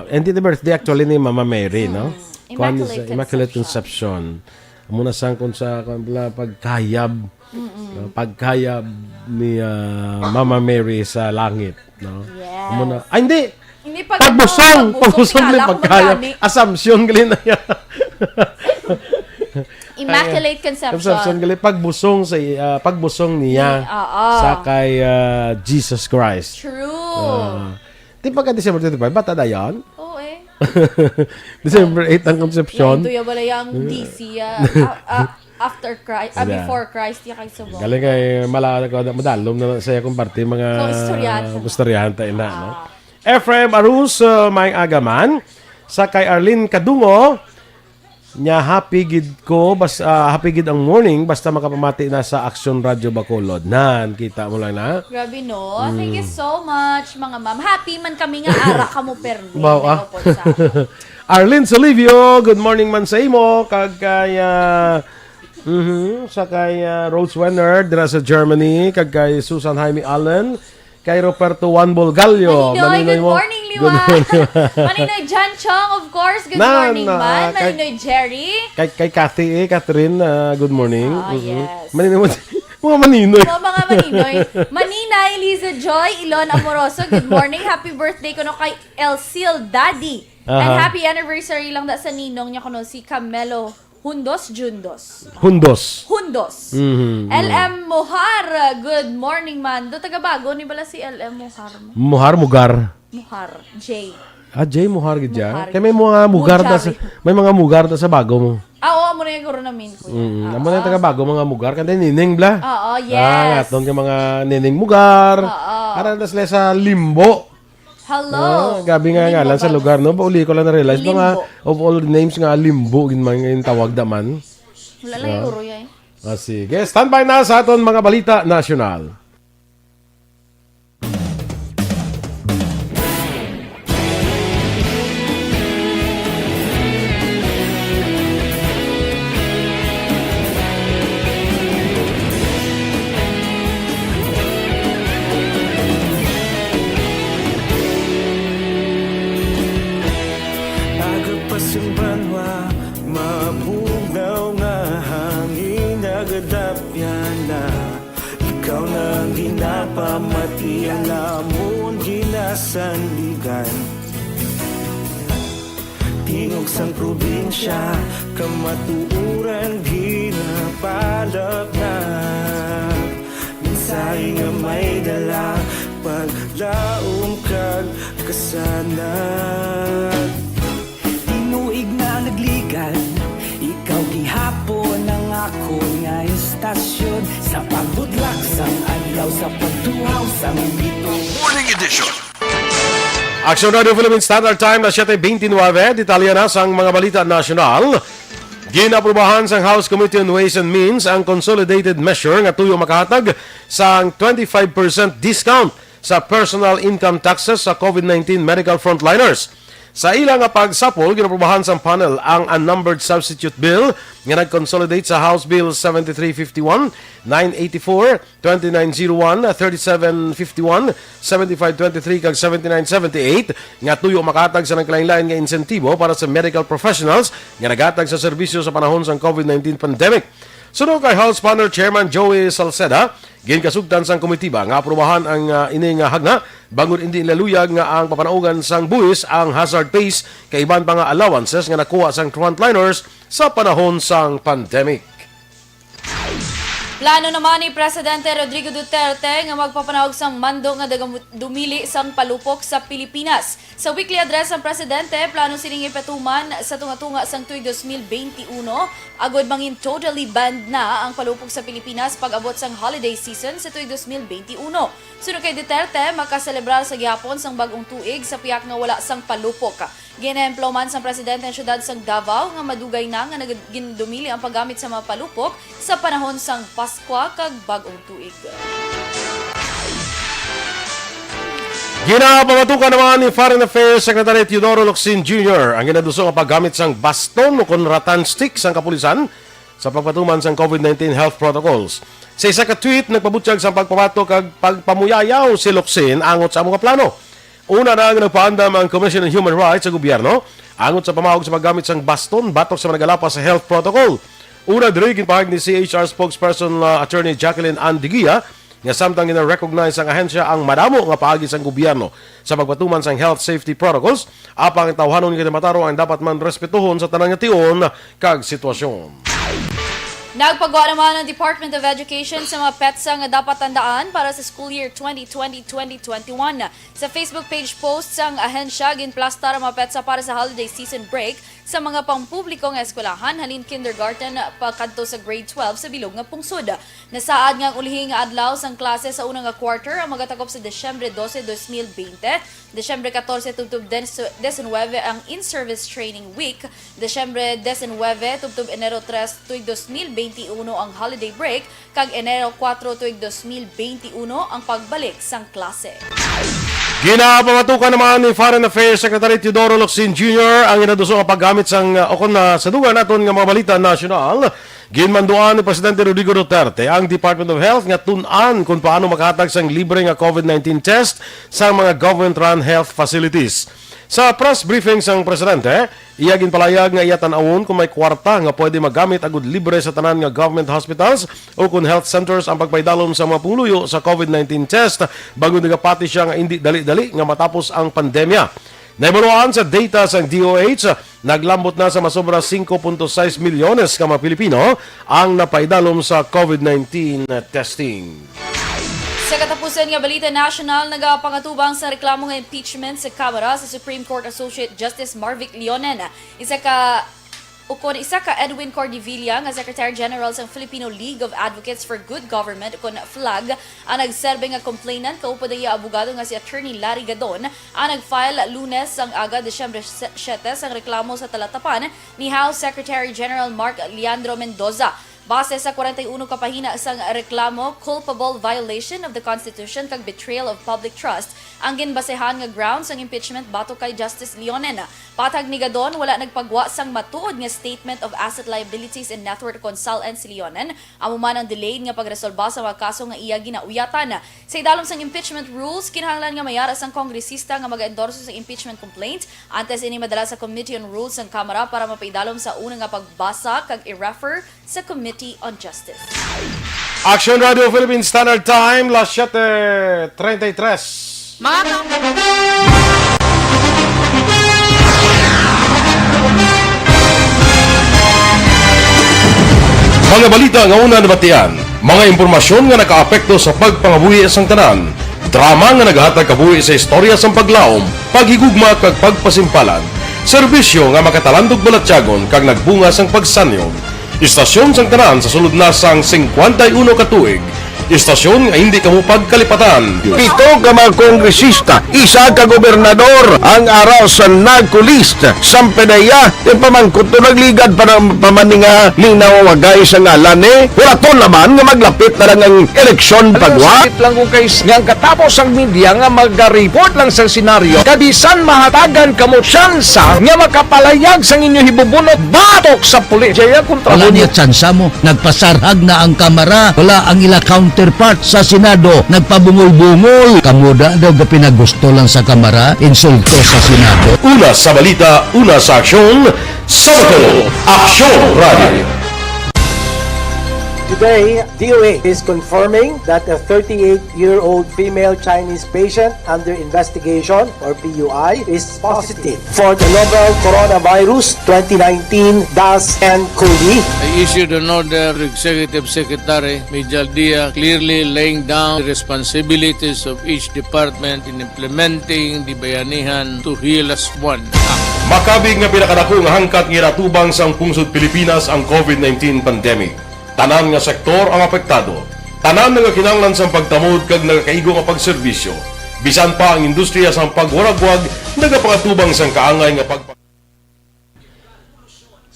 hindi the birthday actually ni Mama Mary, no? Mm. Kuwan Immaculate sa Immaculate Conception. Conception. Amo na sang kun sa, kuwan bala, pagkayab. Mm-mm. No? Pagkayab ni, ah, Mama Mary sa langit, no? Yes. Amo na. Ay, hindi! Hindi pag Pagbusong! ano, pagbusong, Pagbusong kilala ni ko man pagkayab. gani. Assumption, gali na yan. Immaculate Conception. Conception, gali. Pagbusong sa, ah, pagbusong niya Ni-, oo. sa kay, ah, Jesus Christ. True. Ah. Di ba ka December twenty-five? Bata na yan? Oo, eh. December eight ang Conception. Yan, ito yung wala yung D C, ah, ah, ah, after Christ, ah, Yeah. before Christ, yung kay subong. Galing kay mala-, madalom na sa akong parte, mga So, istoryahan sa mga istoryahan tayo na, no? Ah. Ephraim Arus, uh, may agaman. Sa kay Arlene Kadungo, nya happy gid ko, bas-, ah, happy gid ang morning, basta makapamati na sa Action Radio Bacolod. Nan, kita mo lang na. Grabe, no? Thank you Mm. so much, mga ma'am. Happy man kami nga ara kamo, permi. Baw, ah. Nagupod sa ako. Arlene Solivio, good morning man sa imo. Kag kay, ah, mhm, sa kay, ah, Rose Wenner, dira sa Germany. Kag kay Susan Jaime Allen. Kay Roberto Juan Bolgallo. Maninoy, Maninoy good mo. morning, Good Liwan. morning. Maninoy John Chong, of course, good Na, morning, na, man. kay Maninoy Jerry. Kay, kay Cathy, eh, Catherine, ah, good morning. Ah, Mm-mm. yes. Maninoy mo, mga Maninoy. Mga, mga Maninoy. Maninay, Liza Joy, Ilon Amoroso, good morning. Happy birthday kuno kay Elsil Daddy. And Aha. happy anniversary lang da sa ninong niya kuno si Camelo Hundos Jundos. Hundos. Hundos. Mhm, L M Mohar, good morning, man. Do taga Bago ni bala si L M Mohar mo? Mohar, Mugar. Mohar, J. Ah, J, Muhar gid siya. Muhar Kay may gid. mga Mugar ta sa, Mujari. may mga Mugar ta sa Bago mo. Ah, oo, amo na yung guro namin, kuya. Mm, Oo. amo na yung taga Bago, mga Mugar. Kanta yung Nining, bla? Oo, Ah, yes. nga, atong kay mga Nining Mugar. Oo. Ara na sila sa Limbo. Hello. Ah, gabi nga Limbo ngalan sa Vibes. lugar, no? Pauli ko lang na-realize, Limbo. mga of all names nga Limbo, gin man, yung tawag daman. Wala lang Ah. yung uroy, ay. Ah, sige. Standby na sa aton mga balita nasyonal. Ikaw na ang ginapamati, ang amon ginasandigan. Tingog sang probinsya, kamatuoran ginapalapnag. Mensahe nga may dala, paglaom kag kasanag. Tinuig na nagligan, ikaw gihapon ang akon nga istasyon. Sa pagbudlak sang adlaw, sa pagtuhaw sang bituon. Morning edition. Action Radio Philippine Standard Time na siyete beintinuebe. Detalye na sang mga balita nasyonal. Ginaprubahan sang House Committee on Ways and Means ang consolidated measure nga tuyo makahatag sang twenty-five percent discount sa personal income taxes sa COVID nineteen medical frontliners. Sa ila nga pagsapol, ginaprubahan sang panel ang unnumbered substitute bill nga nag-consolidate sa House Bill seventy-three fifty-one, nine eighty-four, twenty-nine zero one, thirty-seven fifty-one, seventy-five twenty-three, kag seventy-nine seventy-eight, nga tuyo makahatag sa nagkalain-lain nga insentibo para sa medical professionals nga naghatag sa serbisyo sa panahon sang COVID nineteen pandemic. Suno kay House Panel Chairman Joey Salceda, ginkasugtan sang komitiba nga aprubahan ang, ah, ini nga hagna, bangod indi nila luyag nga ang papanaugan sang buhis ang hazard pays kay iban pa nga allowances nga nakuha sang frontliners sa panahon sang pandemic. Plano naman ni Presidente Rodrigo Duterte nga magpapanaog sang mando nga daga-, dumili sang palupok sa Pilipinas. Sa weekly address sang Presidente, plano sining ipatuman sa tunga-tunga sang tuig dos mil benti uno, agud mangin totally banned na ang palupok sa Pilipinas pag-abot sang holiday season sa tuig dos mil benti uno. Suno kay Duterte, makaselebrar sa gihapon sang bag-ong tuig sa piyak nga wala sang palupok. Ginehemplo man sang presidente ang siyudad sang Davao nga madugay na nga nag-, gindumili ang paggamit sa mga palupok sa panahon sang Paskwa kag Bag-ong Tuig. Ginapamatukan naman ni Foreign Affairs Secretary Teodoro Locsin Junior ang ginaduso nga paggamit sang baston o kon rattan stick sang kapulisan sa pagpatuman sang COVID nineteen health protocols. Sa isa ka tweet, nagpabutyag sang pagpamato kag pagpamuyayaw si Locsin angot sa amo nga plano. Una na nga nagpaandam ang Commission on Human Rights sa gobyerno angot sa pamaog sa paggamit sang baston batok sa mga nagalapas sa health protocol. Una diri, ginpahayag ni C H R spokesperson, uh, Attorney Jacqueline Ann Digia nga samtang gina-recognize sang ahensya ang madamo nga paagi sang gobyerno sa pagpatuman sang health safety protocols, apang ang tawhanon nga kinamataro ang dapat man respetuhon sa tanan nga tion kag sitwasyon. Nagpagwa naman ang Department of Education sa mga petsa nga dapat tandaan para sa school year twenty twenty, twenty twenty-one. Sa Facebook page post sang ahensya, ginplastar ang mga petsa para sa holiday season break sa mga pampubliko nga eskwelahan, halin kindergarten pakadto sa grade twelve sa bilog nga pungsod. Nasaad nga ang ulihi nga adlaw sang klase sa una nga quarter ang magatakop sa Disyembre dose, dos mil bente, Disyembre katorse tubtob des-, diecinuebe ang in-service training week, Disyembre diecinuebe tubtob Enero tres tuig dos mil benti uno ang holiday break, kag Enero kuwatro tuig dos mil benti uno ang pagbalik sang klase. Ginapamatukan naman ni Foreign Affairs Secretary Teodoro Locsin Junior ang inaduso nga paggamit sang, uh, o kon, uh, sa dugang naton nga mga balita nasyonal. Ginmanduan ni Presidente Rodrigo Duterte ang Department of Health nga tun-an kung paano makahatag sang libre nga COVID nineteen test sa mga government-run health facilities. Sa press briefing sang presidente, iya ginpalayag nga iya tan-awon kung may kwarta nga pwede magamit agud libre sa tanan nga government hospitals o kon health centers ang pagpaidalom sa mga pangluyo sa COVID nineteen test, bangod nagapati siya nga indi dali-dali nga matapos ang pandemya. Nahibaluan sa data sang D O H, naglambot na sa masobra singko punto sais milyones ka mga Pilipino ang napaidalom sa COVID nineteen testing. Sa katapusan nga balita nasyonal, nagapangatubang sa reklamo nga impeachment sa Kamara sa Supreme Court Associate Justice Marvic Leonen, isa ka ukon isa ka Edwin Cordevilla nga Secretary General sang Filipino League of Advocates for Good Government, ukon flag, ang nagserbe nga complainant kaupod ang iya abogado nga si Attorney Larry Gadon, ang nag-file Lunes sang aga, Disyembre siyete, sang reklamo sa talatapan ni House Secretary General Mark Leandro Mendoza. Base sa kwarenta y uno ka pahina sang reklamo, culpable violation of the Constitution kag betrayal of public trust ang ginbasehan nga grounds sang impeachment batok kay Justice Leonen. Patag ni Gadon, wala nagpagwa sang matuod nga statement of asset, liabilities, and net worth kon SALN si Leonen. Amo man ang delayed nga pagresolba sa mga kaso nga iya ginauyatan. Sa idalom sang impeachment rules, kinahanglan nga may ara sang kongresista nga mag-endorso sa impeachment complaint antes ini madala sa Committee on Rules sang Kamara para mapaidalom sa una nga pagbasa kag i-refer sa Committee on Justice. Action Radio Philippine Standard Time, las siete treinta y tres. Mga ka- Mga balita nga una nabatian, mga impormasyon nga nakaapekto sa pagpangabuhi sang tanan, drama nga naghatag kabuhi sa istorya sang paglaom, paghigugma kag pagpasimpalan, serbisyo nga makatalandog balatyagon kag nagbunga sang pagsanyog. Istasyon sang tanan sa sulod na sang singkwenta y uno ka tuig. Istasyon nga hindi kamo pagkalipatan. Pito ka mga kongresista, isa ka gobernador ang ara sa NAGCO list. Sang P D E A, ipamangkot to nagligad pa ng pamaninga ni nawawagay sa ngalan ni. Wala to naman nga maglapit na lang ang eleksyon pagwa. Sakit lang kung kay nga ang katapos ang media nga magariport lang sa senaryo, kabisan mahatagan kamo tsansa nga makapalayag sang inyo hibubunot batok sa pulis. Jaya kontra Wala mo. Niya tsansa mo. Nagpasarhag na ang Kamara. Wala ang ila counterpart sa Senado. Nagpabungol-bungol. Kamo da daw gapinagusto lang sa Kamara. Insulto sa Senado. Una sa balita, una sa aksyon, sa Aksyon Radio. Today, D O A is confirming that a thirty-eight-year-old female Chinese patient under investigation, or P U I, is positive for the novel Coronavirus twenty nineteen dash N COVID. I issued an order to Executive Secretary Major Dia, clearly laying down the responsibilities of each department in implementing the Bayanihan to Heal As One Act. Makabig nga pinakadako nga hangkat nga ginatubang sang pungsod Pilipinas ang COVID nineteen pandemic. Tanan nga sektor ang apektado. Tanan nga kinahanglan sang pagtamod kag nagakaigo nga pagserbisyo. Bisan pa ang industriya sang pagwaragwag nagapangatubang sang kaangay nga pag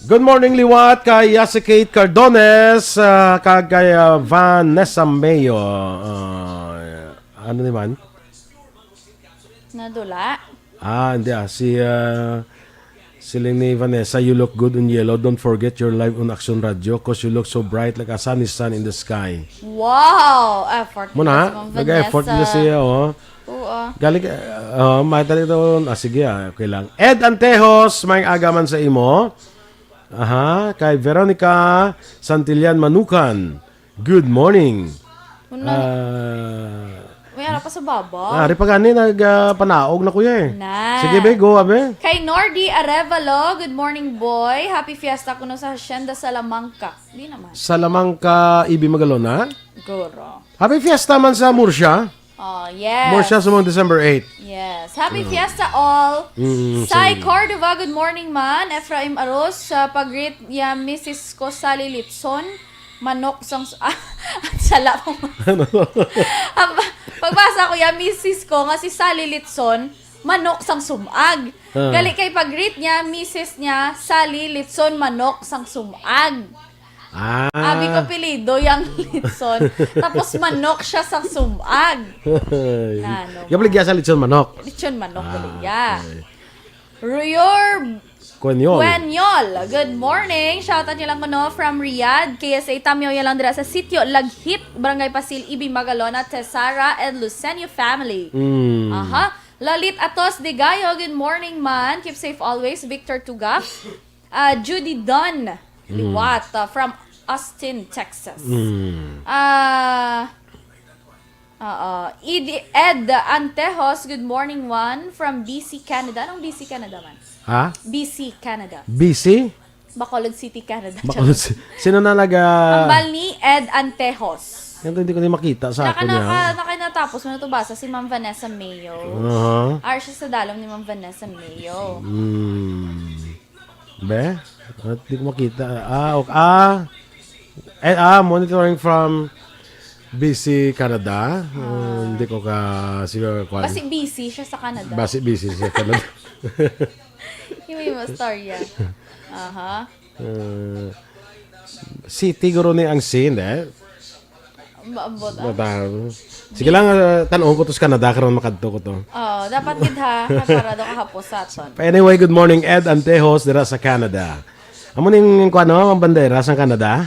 Good morning liwat kay Yasi Kate Cardones, ah, kag kay, ah, Vanessa Mayo. Ah, ano ni man? Nadula. Ah, hindi ah. Si, ah, siling ni Vanessa, "You look good on yellow. Don't forget you're live on Action Radio 'cause you look so bright like a sunny sun in the sky." Wow! Effort Muna, na si Ma'am nag-effort na Vanessa. Siya, oh. Oo. Galing, ah, ah, may tali doon. Ah, sige, ah, okay lang. Ed Antejos, may agaman sa imo. Aha, kay Veronica Santillan Manukan. Good morning. Una. Ah, May ara pa sa baba. Ah, ari pa gani, nag, ah, panaog na, kuya, eh. Na. Sige, be, go, abe. Kay Nordy Arevalo, "Good morning, boy. Happy Fiesta kuno sa Hacienda Salamanca." Di naman. Salamanca, Ibi Magalona? Goro. Happy Fiesta man sa Murcia. Oh, yes. Murcia sa mga December eight. Yes. Happy Fiesta all. Mm, Sai sige. Cordova, "Good morning, man." Ephraim Aros, sa pag-greet niya, Missus ko, Sally Litson. Manok sang su-, ah, sala ko. Ano? Ang ba-, pagbasa ko ya, misis ko nga si Sally Litson, manok sang sumag. Ah. Gali kay pag-greet niya, misis niya, Sally Litson, manok sang sumag. Ah. Abi ko, apelyido yang Litson. Tapos manok siya sang sumag. Ay. Nano Gabaligya man. Sa Litson manok. Litson manok, Ah, baligya. Okay. Ruyor Kuenyol. Kuenyol, good morning. Shoutout niyo lang kuno from Riyadh, K S A Tamyaw ya lang dira sa Sitio Laghit, Barangay Pasil, Ibi Magalona, Tesara and Lucenio family. Mm. Aha. Lalit Atos Digayo, good morning, man. Keep safe always. Victor Tugaf. Ah, Judy Dunn Mm. Liwat, ah, from Austin, Texas. Mm. Ah, Oo. Ed, Ed Antejos, good morning, one from B C, Canada. Anong B C, Canada man? Ha? B C, Canada. B C? Bacolod City, Canada. Bacolod Charot. Ci-, sino na naga- Hambal ni Ed Antejos. Yan to, hindi ko na makita sa Naka-, akin niya. Naka-, naka-, natapos mo na to basa si Ma'am Vanessa Mayo. Aha. Ar siya sa dalom ni Ma'am Vanessa Mayo. Hmm. Be? At di ko makita. Ah, ok-, ah. Eh, ah, monitoring from B C, Canada. Ah, hindi ko ka siguro kuwan. Basi busy siya sa Canada. Basi busy siya sa Canada. Yung may mga storya. Aha. Uh, city guro ni ang scene, eh. Maabot, ah. Mata-, sige lang, ah, tan-on ko to sa Canada, karon makadto ko to. Oo, dapat gid ha, para daw kahapos sa aton. Anyway, good morning, Ed Antejos, dira sa Canada. Amo ning, kuwan, no, ang bandera sa Canada?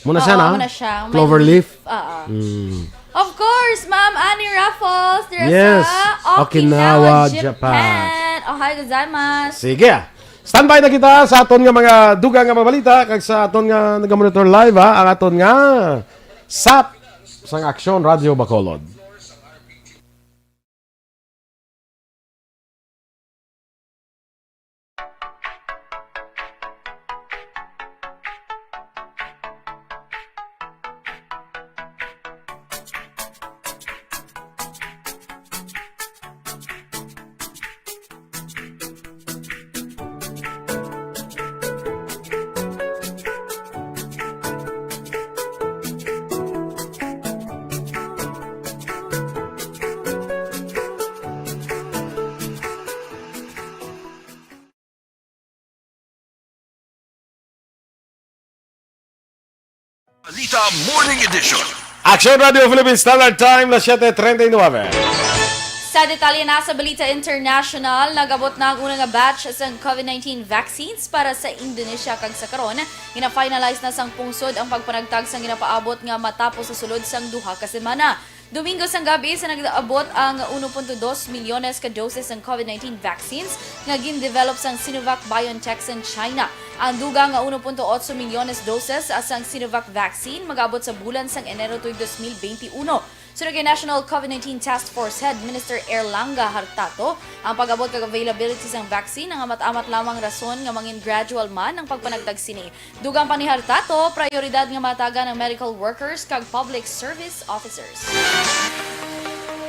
Muna siya, Oo, no? Muna siya. May Clover leaf? Oo. Mm. Of course, Ma'am Annie Raffles, dira Yes, sa Okinawa, Okinawa, Japan. Japan. Ohayou gozaimasu. Sige. Standby na kita sa aton nga mga dugang nga mga balita kag sa aton nga nagamonitor live, ha, ang aton nga Sap sang Aksyon Radyo Bacolod. Balita Morning Edition. Action Radio Philippines Standard Time, las siete treinta y nueve. Sa detalye na sa Balita International, nag-abot na ang una nga batch sang COVID nineteen vaccines para sa Indonesia, kag sa karon, gina-finalize na sang pungsod ang pagpanagtag sang ginapaabot nga matapos sa sulod sang duha ka semana. Domingo sang gabi sa nag-abot ang uno punto dos milyones ka doses sang COVID nineteen vaccines nga gin-develop sang Sinovac BioNTech sang China. Ang dugang nga uno punto otso milyones doses sang Sinovac vaccine mag-abot sa bulan sang Enero tuig dos mil benti uno. Suno kay National COVID nineteen Task Force Head Minister Erlanga Hartato, ang pag-abot kag availability sang vaccine ang amat-amat lamang rason nga mangin gradual man ang pagpanagtag sini. Dugang pa ni Hartato, prayoridad nga matagan ang medical workers kag public service officers.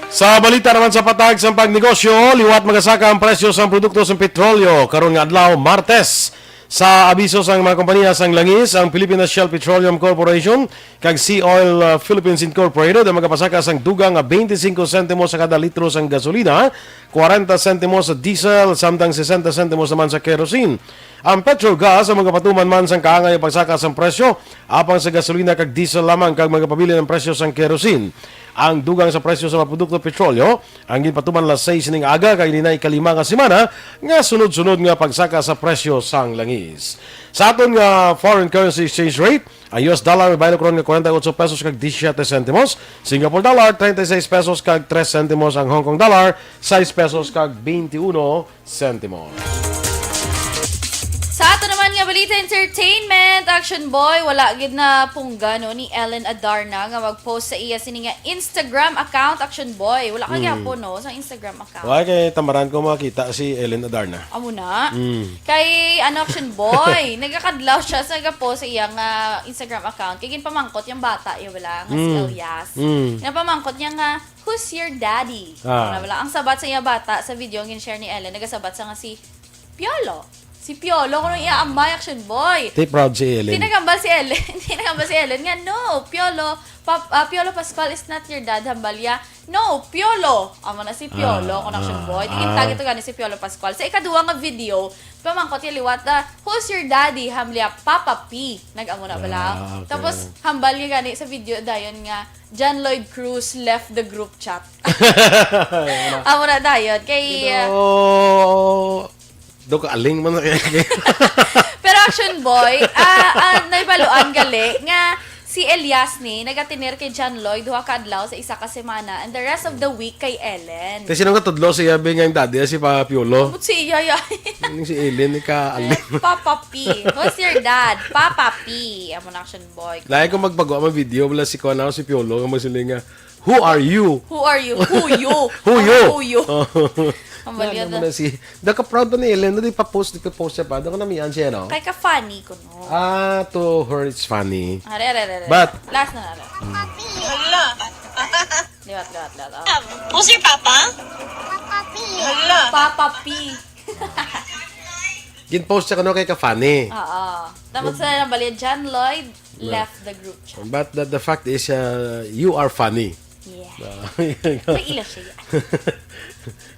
Sa balita naman sa patag sang pagnegosyo, liwat magasaka ang presyo sang produkto sang petrolyo karon nga adlaw, Martes. Sa abiso sang mga kompanya sang langis, ang Philippine Shell Petroleum Corporation kag Sea Oil, uh, Philippines Incorporated ang magapasaka sang dugang nga twenty-five sentimos sa kada litro sang gasolina, kwarenta sentimos sa diesel, samtang sesenta sentimos naman sa kerosene. Ang Petrogas ang magapatuman man sang kaangay nga pagsaka sang presyo apang sa gasolina kag diesel lamang, kag magapabilin ang presyo sang kerosene. Ang dugang sa presyo sa mga produkto petrolyo ang ginpatuman alas sais sining aga, kag ini na ikalima nga semana nga sunod-sunod nga pagsaka sa presyo sang langis. Sa aton nga foreign currency exchange rate, ang U S dollar may baylo karon nga kwarenta y ocho pesos kag disisiete sentimos, Singapore dollar treinta y seis pesos kag tres sentimos, ang Hong Kong dollar sais pesos kag veintiuno sentimos. Sa ato naman nga balita entertainment, Action Boy, wala gid na pungga, no, ni Ellen Adarna nga mag-post sa iya sini nga Instagram account, Action Boy. Wala ka Mm. gyapon, no, sa Instagram account. Wala, kay tamaran ko makita si Ellen Adarna. Amo na. Mm. Kay, ano, Action Boy, nagakadlaw siya sa nagapost sa iya nga Instagram account. Kay ginpamangkot yung bata, yung wala, nga si Mm. Elias. Mm. Ginpamangkot niya nga, "Who's your daddy?" Ah. Wala, wala. Ang sabat sa iya bata, sa video ang gin-share ni Ellen, nagasabat sa nga si Piolo. Si Piolo, kuno iya amay, Action Boy. Di proud si Ellen. Di nagambal si Ellen. Di nagambal si Ellen nga, "No, Piolo, Pap-, ah, Piolo Pascual is not your dad," hambal iya. "No, Piolo." Amo na si Piolo, Ah, kuno, Action ah, Boy. Di ah. Gintag ito gani si Piolo Pascual. Sa ikaduha nga video, pamangkot iya liwat, ah, "Who's your daddy?" Hambal iya, "Papa P." Nag-amo na bala. Ah, okay. Tapos, hambal niya gani sa video dayon nga, "John Lloyd Cruz left the group chat." Amo na dayon. Kay, ah, Pero, do ka aling man na kaya. Pero Action Boy, ah, ah, naibaluan gali nga si Elias ni nagatener kay John Lloyd duha ka adlaw sa isa ka semana, and the rest of the week kay Ellen. Te, sino nga tudlo siya, be, nga yung daddy, si Papa Piolo? Ambot si iya, ya. Yung si Ellen, ni ka aling. Eh, Papa P. Who's your dad? Papa P. Amo na, Action Boy. Lain ko magpagawa, may video, wala si Kuan, ako, si Piolo, nga magsiling nga, "Who are you?" Who are you? Who you? Who you? Who you? Ang Yan, balya ano na. Na si, da ka proud pa ni Ellen, na di pa post, di pa post siya pa. Da ko namian siya, no? Kay ka funny ko, no? Ah, to her, it's funny. Are, are, are, are. But last na, are. Hala. Liwat, liwat, liwat. Oh. Who's your papa? Papa P. Hala. Papa P. Gin-post siya kuno kay ka funny. Oo. Tapos sa nabali, John Lloyd No. left the group chat. But the, the fact is, uh, you are funny. Yeah. Ah. May ila siya.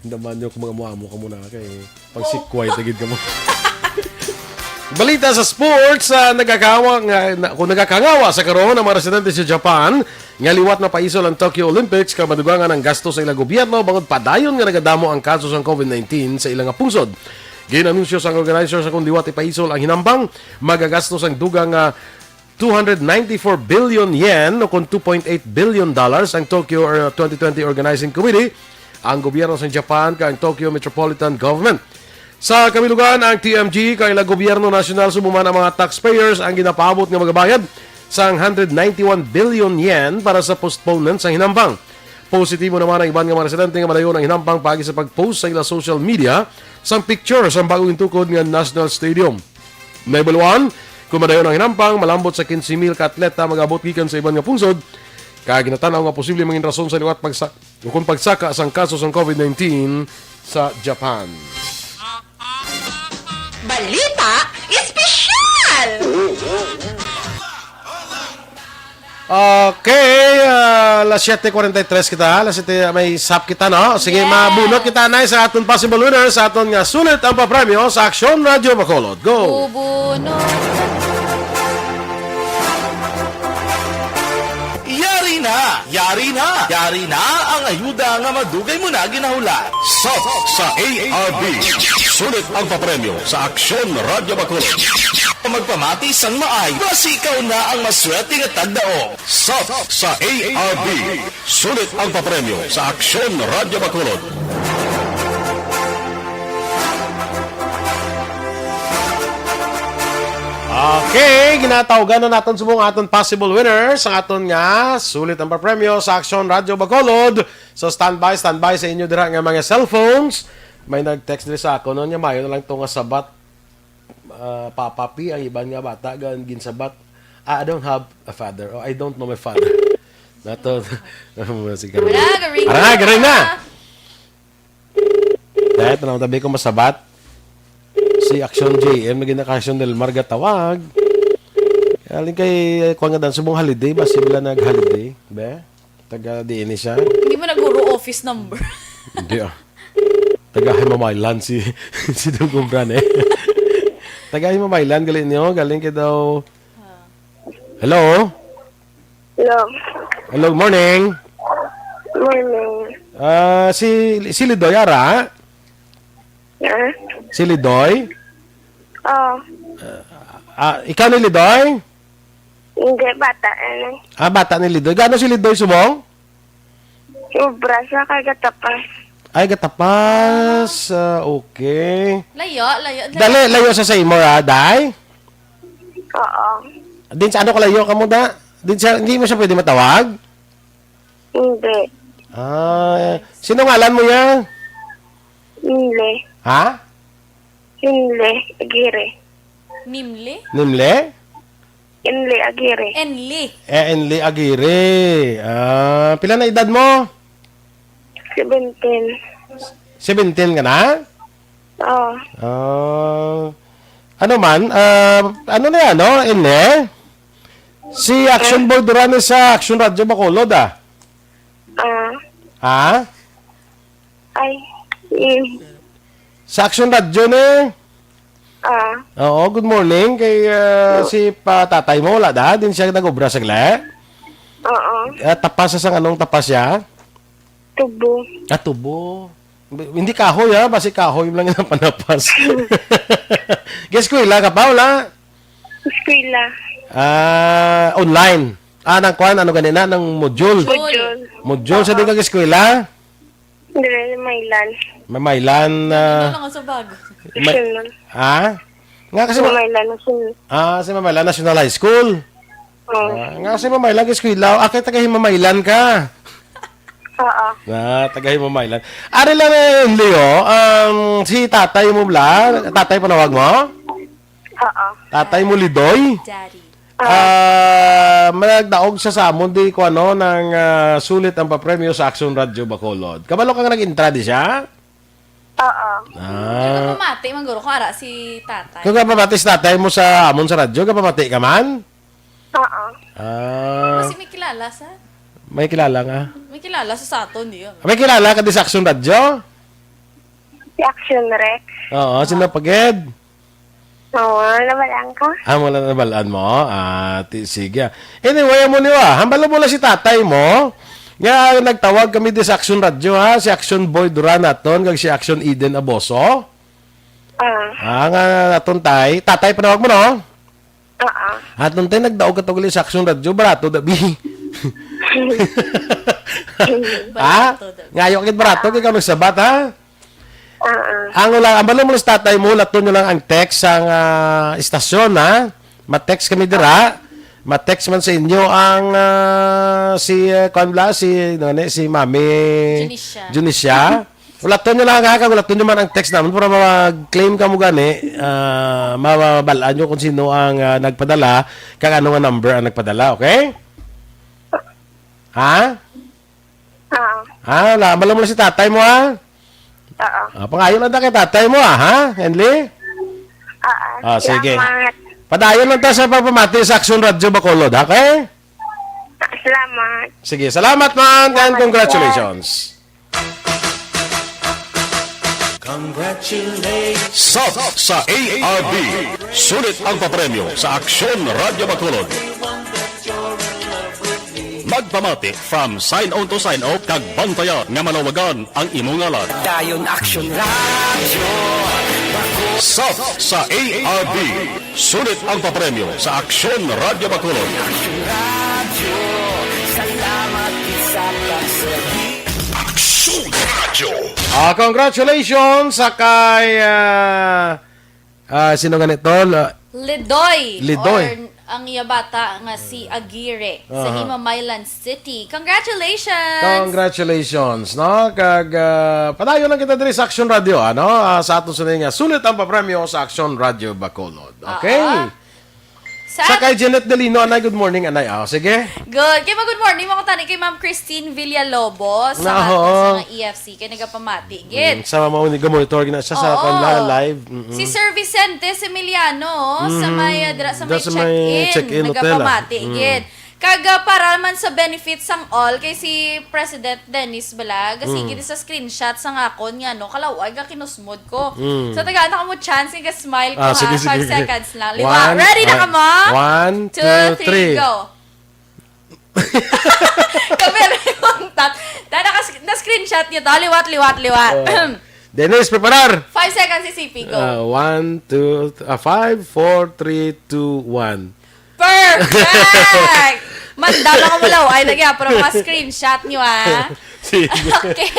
Naman yung mga muamo ka muna kay pag Wow. sikway, tagid ka mo. Balita sa sports, ah, nagakawa nga, na, kung nagakakangawa sa karon ang mga residente sa Japan nga liwat na paisol ang Tokyo Olympics, kay madugangan ang gasto sa ilang gobyerno bangod padayon nga nagadamo ang kaso sang COVID nineteen sa ilang nga pungsod. Ginanunsyo sang organizer sa kung liwat ipaisol ang hinambang, magagasto sang dugang nga two hundred ninety-four billion yen o kon two point eight billion dollars ang Tokyo, uh, twenty twenty Organizing Committee, ang gobyerno sa Japan, kag ang Tokyo Metropolitan Government. Sa kabilugan, ang T M G kag ilang gobyerno nasyonal, subong man ang mga taxpayers ang ginapaabot nga magabayad sang one hundred ninety-one billion yen para sa postponement sang hinampang. Positibo naman ang iban nga mga residente nga madayon ang hinampang paagi sa pag-post sa ila social media sang picture sang bago gintukod nga National Stadium. Naibaluan, kung madayon ang hinampang, malambot sa quince mil ka atleta mag-abot gikan sa iban nga pungsod, kag ginatan-aw nga posible mangin rason sa liwat pagsa-, ukon pagsaka sang kaso sang covid nineteen sa Japan. Balita Espesyal! Okay, ah, alas siyete kuwarenta y tres kita, alas siyete may sap kita, no? Sige, yes, mabunot kita na sa aton possible winner sa aton nga sulit ang papremyo sa Aksyon Radyo Bacolod. Go! Bubunot. Yari na! Yari na! Yari na ang ayuda nga madugay mo na ginahulat. Sap sa A R B. Sulit ang papremyo sa Aksyon Radyo Bacolod. Magpamati sang maay, basi ikaw na ang maswerte nga tagdaog. Sap sa A R B. Sulit ang papremyo sa Aksyon Radyo Bacolod. Okay, ginatawgan na naton subong aton possible winner sa aton nga sulit ang papremyo sa Aksyon Radyo Bacolod. So standby, standby sa inyo dira nga mga cellphones. May nag-text diri sa ako, no, nga mayo na lang to nga sabat, ah, Papa P, ang iban nga bata gan ginsabat. "Ah, I don't have a father. Oh, I don't know my father." Nato, sige. Ara, garing Ara, na. Garing na. Dahil tanong tabi ko masabat. Si Action J M, naging na Action Del Mar gatawag. Galing kay, kuwan nga dan, subong holiday, ba sila nag-holiday? Be? Taga diin ni siya? Hindi mo naguro office number. Hindi ah. Taga Himamaylan si, si Dugong Bran eh. Taga Himamaylan, galing niyo, galing kay daw. Hello? Hello. Hello, morning. Morning. Ah, si, si Lidoy, ara? Ha? Si Lidoy? Oh. Ah, ikaw ni Lidoy? Hindi, bata, ano. Ah, bata ni Lidoy. Gano si Lidoy, subong? Obra sa kay gatapas. Ay, gatapas. Ah, okay. Layo, layo, layo. Dali, layo sa sa imo, ha, day? Oo. Din sa ano kalayo ka mo, da? Din sa, hindi mo siya pwede matawag? Hindi. Ah, sino ngalan mo yan? Hindi. Ha? Enle Aguirre. Nimle? Nimle? Enle Aguirre. Enli. Eh, Enli Aguirre. Ah, pila na edad mo? Seventeen. Seventeen ka na? Oo. Ah, ano man? Ah, ano na yan, no? Enle? Si Action Boy Duran sa Action Radio Bacolod, ah. Ah. Ha? Ay, mm. Sa Action Radio ni? Ah. Oo, good morning. Kay, ah, si pa tatay mo, wala da? Din siya nag-obra saglit? Oo. Ah, tapas sa sang anong tapas siya? Tubo. Ah, tubo. B-, hindi kahoy, ha? Basi kahoy lang yung panapas. Eskwela ka pa, wala? Eskwela. Ah, online. Ah, nang kwan, ano ganina, nang module? Module. Module sa Oo. Di ka eskwela? Dili, Maylan. Mamaylan, ah, Ano lang ang sabag? May, National. Ha? Nga kasi ma-, Maylan, National. Ah, si Mamaylan National High School. Oo. Ah, nga kasi Mamaylan, eskwela. Ah, kay taga Himamaylan ka. Oo. Ah, taga Himamaylan. Ari lang, eh, Leo, um, si tatay mo bla? Tatay panawag mo? Oo. Tatay mo, Lidoy? Daddy. Ah, managdaog siya sa amon di ko ano, nang, ah, sulit ang papremyo sa Action Radio Bacolod. Kabalo ka nga nag-intra di siya? Oo. Ah. Pero pamati man guro ko ara si tatay. Kung kapamati si tatay mo sa amon sa radyo, kapamati ka man? Oo. Ah. Kasi may kilala sa May kilala nga. May kilala sa saton, di yun. May kilala ka di sa Action Radio? Si Action Rex. Oo, sino pagid? Oo, nabalaan ka? Ah, wala na nabalaan mo? Ah, ti-, sige. Anyway, amo niyo, ah. Hambalo mo lang si tatay mo. Nga, nagtawag kami di sa Action Radio, ha? Si Action Boy Duran naton, kag si Action Eden Aboso. Ah. Ah, nga naton tay. Tatay, panawag mo, no? Oo. Aton tay, nagdaog ka to gali sa Action Radio, barato dabi. Ha? Barato dabi. Ngayo, kit barato, kay ka magsabat, ha? Oo. Ang lang, ang balo mo sa tatay mo, laton nyo lang ang text sang, ah, istasyon, ha? Ma-text kami dira. Ma-text man sa inyo ang, ah, si, ah, kuwan bala, si, ano ni, si Mami Junisia. Junisia. Ulaton nyo lang, ha, kag ulaton nyo man ang text naman para mag-claim kamo gani, ah, mabal-an nyo kung sino ang, ah, nagpadala, kag ano nga number ang nagpadala, okay? Ha? Oo. Ah, la, malam mo si tatay mo, ha? Oo. Ah, pangayo lang ta kay tatay mo, ah, ha, Henley? Oo. Ah, sige. Salamat. Padayon lang ta sa pagpamati sa Aksyon Radyo Bacolod, ha, okay? Salamat. Sige, salamat man, and Salamat, congratulations. Congratulations. Sub sa A R B. Sulit ang papremyo sa Aksyon Radyo Bacolod. Magpamati from sign on to sign off kag bantaya nga malawagan ang imo ngalan. Dayon Aksyon Radyo. Sub sa A R B. Sulit ang papremyo sa Aksyon Radyo Bacolod. Aksyon Radyo. Ah, congratulations sa kay, ah, ah, sino ganito? La- Lidoy. Lidoy. Or ang iya bata nga si Aguirre sa Aha. Himamaylan City. Congratulations! Congratulations, no? Kag, ah, padayon lang kita diri sa Aksyon Radyo, ano? Ah, sa aton sini nga sulit ang papremyo sa Aksyon Radyo Bacolod. Okay? Ah. Sa Sa kay Janet Delino, anay, good morning, anay. Ah, sige. Good. Kay mag-good morning mo ko tani kay Ma'am Christine Villalobos sa Naho. Aton sa mga E F C kay nagapamati gid. Mm, sa mga monitor gina siya sa Oo. Kwan, live. Mm-mm. Si Sir Vicente Emiliano sa Mhm. may, ah, dira sa Dira may sa may check-in, check-in hotel, ah. Nagapamati Mm. gid. Kag, ah, para man sa benefit sang all, kay si President Dennis Balag, kasi Mm. gid sa screenshot sang akon nga, no, kalaw-ay ka kinusmod ko. Mm. So, tagaan na kamo chance nga smile ko, Ah, ha? sige, sige, Five sige. seconds lang. Liwa. One, Ready na ah, kamo? One, Two, two, three, three. Go. Kami rin yung tat-, na, nakas-, na-screenshot niyo to. Liwat, liwat, liwat. Oh. Dennis, preparar. Five seconds, isipi ko. Ah, one, two, th-, ah, five, four, three, two, one. Perfect! Mandam ako mulaw. Ay, lagi, ah, pero mga screenshot niyo, ah. Sige. Okay.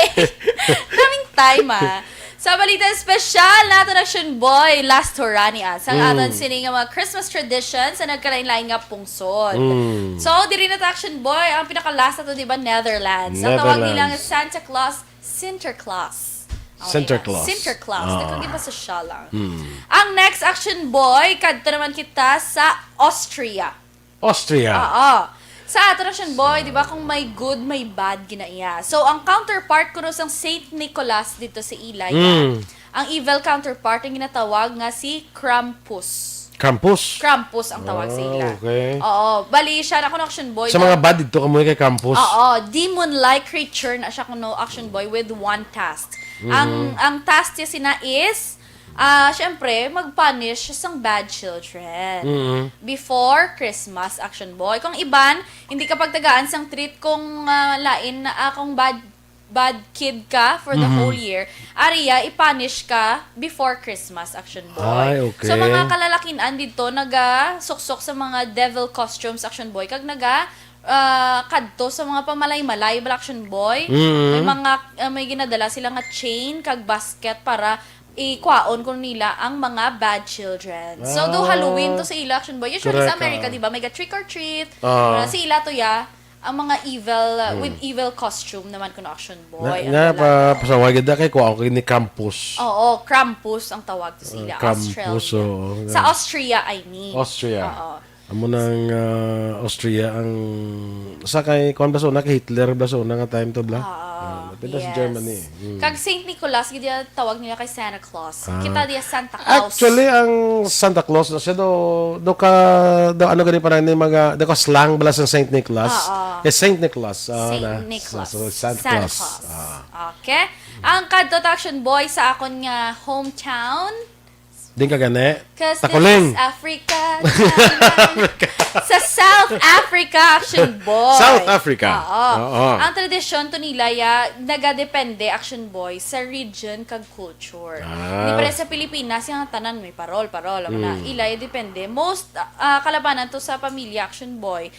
Daming time, ah. Sa balita espesyal naton, Action Boy, last hurrah ni, ah, sa Mm. aton sini nga mga Christmas traditions sa nagkalain-lain nga pungsod. Mm. So, diri na ta, Action Boy, ang pinaka-last nato, di ba, Netherlands. Ang tawag nila nga Netherlands. Santa Claus, Sinterklaas. Okay Sinterklaas. na. Sinterklaas. Ah. Nagkagibasa siya lang. Mm. Ang next, Action Boy, kadto naman kita sa Austria. Austria. Oo. Sa aton, Action Boy, di ba, kung may good, may bad, ginaiya. So, ang counterpart kuno sang Saint Nicholas dito sa ila, Mm. ang evil counterpart ang ginatawag nga si Krampus. Krampus? Krampus ang tawag sa ila. Ah, okay. Oo. Bali, siya na kuno, Action Boy, Sa na mga bad, dito ka muna kay Krampus. Oo. Demon-like creature na siya kuno, Action Boy, with one task. Mhm. Ang, ang task niya sina is, ah, syempre, mag-punish sang bad children. Mhm. Before Christmas, Action Boy. Kung iban, hindi ka pagtagaan sang treat kung, ah, lain na, ah, kung bad bad kid ka for the Mhm. whole year, ariya, i-punish ka before Christmas, Action Boy. Ay, okay. So, mga kalalakin-an dito, nagasuksok sa mga devil costumes, Action Boy, kag naga, ah, kadto sa mga pamalay-malay, bala, Action Boy. Mhm. May mga, ah, may ginadala sila nga chain kag basket para ikwaon ko nila ang mga bad children. So, do Ah. Halloween to sa ila, Action Boy. Usually sa Correct, America, ah. di ba, may ga trick or treat. Ah. Pero sa ila to, ya, ang mga evil, uh, Hmm. with evil costume naman kuno, Action Boy, Na, ang nga, dala. pa, pasaway gid na kay kuha ko ni Krampus. Oo, Krampus ang tawag to sa Ah, ila, Krampus, Australia. oo, Sa nga. Austria, I mean. Austria. Oo. Amo nang, ah, Austria ang, sa kay, kuwan ba, so, na kay Hitler ba, so, na nga time to, bla? Ah, Ah, dito sa yes. Germany. Hmm. Kag Saint Nicholas, gid ya tawag nila kay Santa Claus. Ah. Kita diya Santa Claus. Actually, ang Santa Claus na siya do, do ka, do ano gani pa ni mga, do ka slang bala sa Saint Nicholas. Oo. Eh, Saint Nicholas, ah, Saint na, Nicholas. so, so, Santa Santa Claus. Claus. Ah. Okay. Ang kadto ta, Action Boy, sa akon nga hometown. Din ka gani? Takuling. Africa. Sa South Africa, Action Boy. South Africa. Oo. Oo. Ang tradisyon to nila, ya, nagadepende, Action Boy, sa region kag culture. Ah. Hindi pare sa Pilipinas, yung tanan may parol, parol, amo na. Mm. Ila, ya, depende. Most, ah, kalabanan to sa pamilya, Action Boy,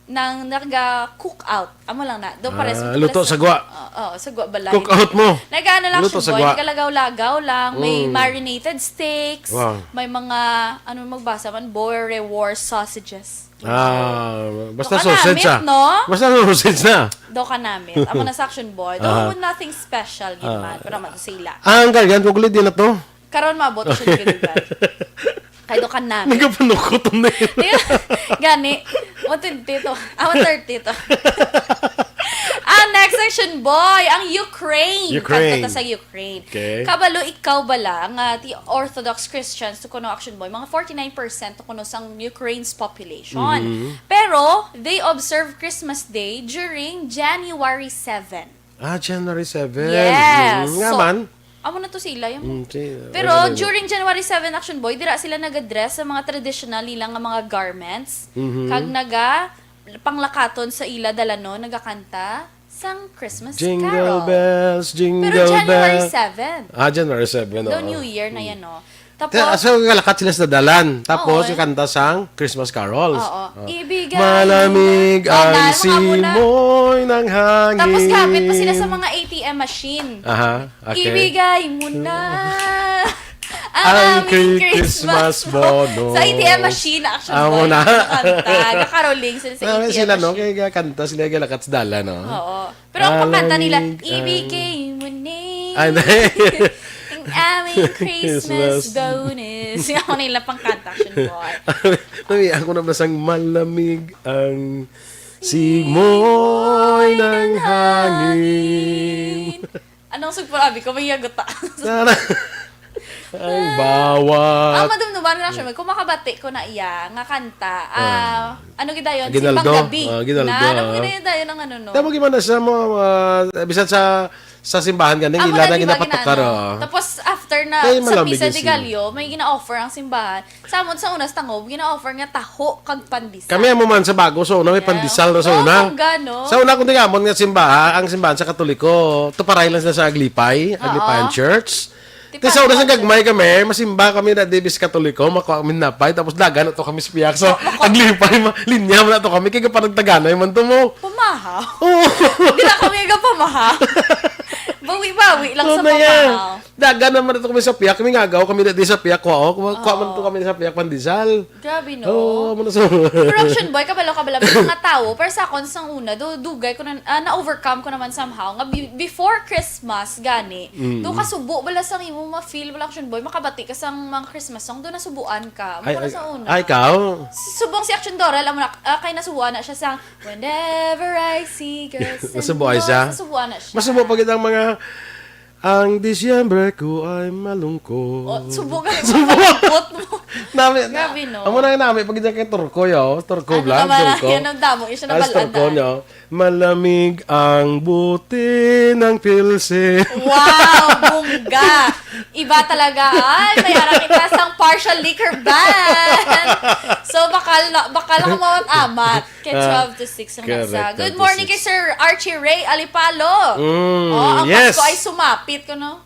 nang naga-cook out. Amo lang na. Do pare Ah, sa luto sa gwa. Oo, oo, sa gwa balay. Cook out mo. Nag-ano lang Luto siya, sa boy. gwa. Nagalagaw-lagaw lang. May Mm. marinated steaks. Wow. May mga, ano magbasa man, Boer War sausages. Ah, basta sausage, namit, ah. No? Basta sausage na. Do ka namit. Amo na sa Action Boy. Do, aha, nothing special gid man. Pero amo to sila. Ah, ang kargan ko gulid din na to. Karon maabot siya ni Gilbert. Kay do ka namit. Nagapanukot na yun. Gani, one twenty to. Ah, one thirty to. Ang next, Action Boy, ang Ukraine. Ukraine. Kanta ta sa Ukraine. Okay. Kabalo ikaw bala nga ti Orthodox Christians to kuno, Action Boy, mga forty-nine percent to kuno sang Ukraine's population. Mm-hmm. Pero they observe Christmas Day during January seven. Ah, January seven. Yes. Mm, nga man. So, amo na to sila, yung... Mm, si-, pero ano na during January seven, Action Boy, dira sila nag-dress sa mga traditional nila nga mga garments. Mhm. Kag naga panglakaton sa ila dalanon, nagakanta sang Christmas Carol. Jingle bells, jingle bells. Pero January seven. Ah, January seven, oo. New Year na yan, no? Tapos, so, galakat sila sa dalan. Tapos, oo, eh, kakanta sang Christmas carols. Oo. Oh. Ibigay mo na. Malamig ang simoy ng hangin. Tapos, gamit pa sila sa mga A T M machine. Aha, okay. Ibigay mo na ang aming Christmas bonus. Sa A T M machine, actually. Amo na. Kanta. Nakaroling sila sa A T M machine. Sila, no? Kaya kakanta sila, galakat sa dalan, no? Oo. Pero ang pangkanta nila, malamig ang... "Ibigay mo na ang aming Christmas bonus." Ako na yung pangkanta, Action Boy. Mami, ako na ba sang malamig ang simoy ng hangin? Anong sugpurabi ko? May yagot ta. Tara. Ang bawat... Ang madumduman nga siya, may kumakabati ko na iya nga kanta. Ah, ano gidayon? Aguinaldo. Simbang Gabi. Ah, Aguinaldo, ah. Na, ano gidayon ang ano, no? Tama, gimana sa mga, ah, bisan sa, sa simbahan gani, ila na ginapatukar, oh. Tapos, after na, sa Misa de Gallo, may gina-offer ang simbahan. Sa amon, sa una, sa Tangob, gina-offer nga taho kag pandesal. Kami amo man sa bago, sa una may pandesal na sa una. Oh, bongga, no? Sa una, kung di amon nga simbahan, ang simbahan sa Katoliko, tuparay lang sila sa Aglipay, Aglipayan Church. Kay sa una, sa gagmay kami, masimba kami na di bis Katoliko, makuha kami napay, tapos dagan na to kami sa piyak sa Aglipay, ma-, linya man na to kami, kay gapanagtaganay man to mo. Pamahaw. Oo. Di na kami gapamahaw. Bawi-bawi lang sa pamahaw. Dagan naman ito kami sa piyak. Kami nga agaw, kami na di sa piyak. Kuha, oh. Kuha, kuha man ito kami sa piyak, pandesal. Grabe, no? Oo, amo na sa... Pero Action Boy, kabalo, kabalo, may mga tawo, pero sa akon, sang una, do, dugay ko na, ah, na-overcome ko naman somehow. Nga, be-, before Christmas, gani, do kasubo, bala sang imo ma-feel, bala, Action Boy, makabati ka sang mga Christmas song, do nasubuan ka. Amo na sa una. Ay, ikaw? Subong si Action Doral, amo na, ah, kay nasubuan na siya sang, "Whenever I see girls and boys," nasubuan na siya. Nasubuan siya? Masubo pa gid ang mga Ang Disyembre ko ay malungkot. Oh, subo ka rin. Subo. Malungkot mo. Nami, grabe, no? Amo na nga nami, pag dyan kay Turko, yo. Turko vlog, Turko. Ano naman, yan ang damo, isa na balaan. Turko, yo. Malamig ang buti ng Pilsen. Wow, bongga. Iba talaga. Ay, may ara kita sang partial liquor ban. So, bakal na, bakal na kumawat-amat. Kay twelve to six ang nasa. Good morning kay Sir Archie Ray Alipalo. Mm, oh, ang Pasko ay sumapit ko, no?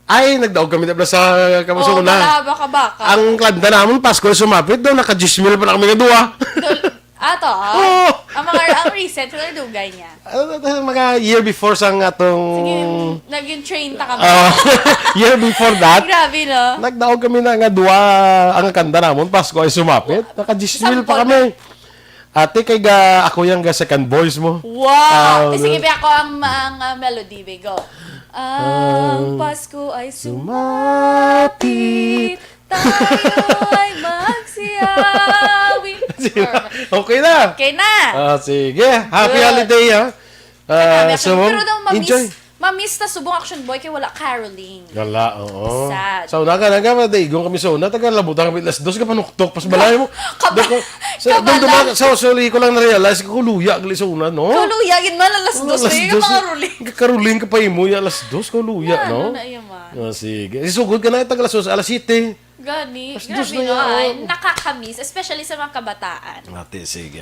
Ay, nagdaog kami na pala sa kamasuna. Oh, baka, baka, baka. Ang kanta namon, Pasko ay sumapit, no? Naka-diyes mil pa na kami nga duwa. Ato, ah. Oo. Ang mga, ang recent, sa dugay niya. Ano, mga year before sa nga tong... Sige, naging train ta kami. Ah, year before that, grabe, no? Nagdaog kami na nga duwa, ang kanta namon, Pasko ay sumapit. Naka-diyes mil pa kami. Ate, kay ga, ako yung ga second voice mo. Wow! Eh, sige, ako ang, ang, ah, melody, be, go. Ang Pasko ay sumapit, tayo ay magsiyawi. Okay na. Okay na. Ah, sige. Happy holiday, ha? Ah, so, pero daw, enjoy. Mamiss ta subong Action Boy kay wala caroling. Wala, oo. Sad. So, naga, naga, madaigong kami sa una. Taga labutan kami alas dos, kapanuktok, pas balay mo. Kaba-, sa, kabala. Dum-, duma-, sa, sa uli ko lang na-realize, ko luya, gali sa una, no? Ko luya, gid man, alas dos, alas dos, mga caroling. Caroling ka pa imo, ya, alas dos, ko luya, no? Ano na iya man? Ah, sige. Isugod ka na, taga alas dos, alas siyete. Gani, grabe, no? Ay, nakakamiss, especially sa mga kabataan. Ate, sige.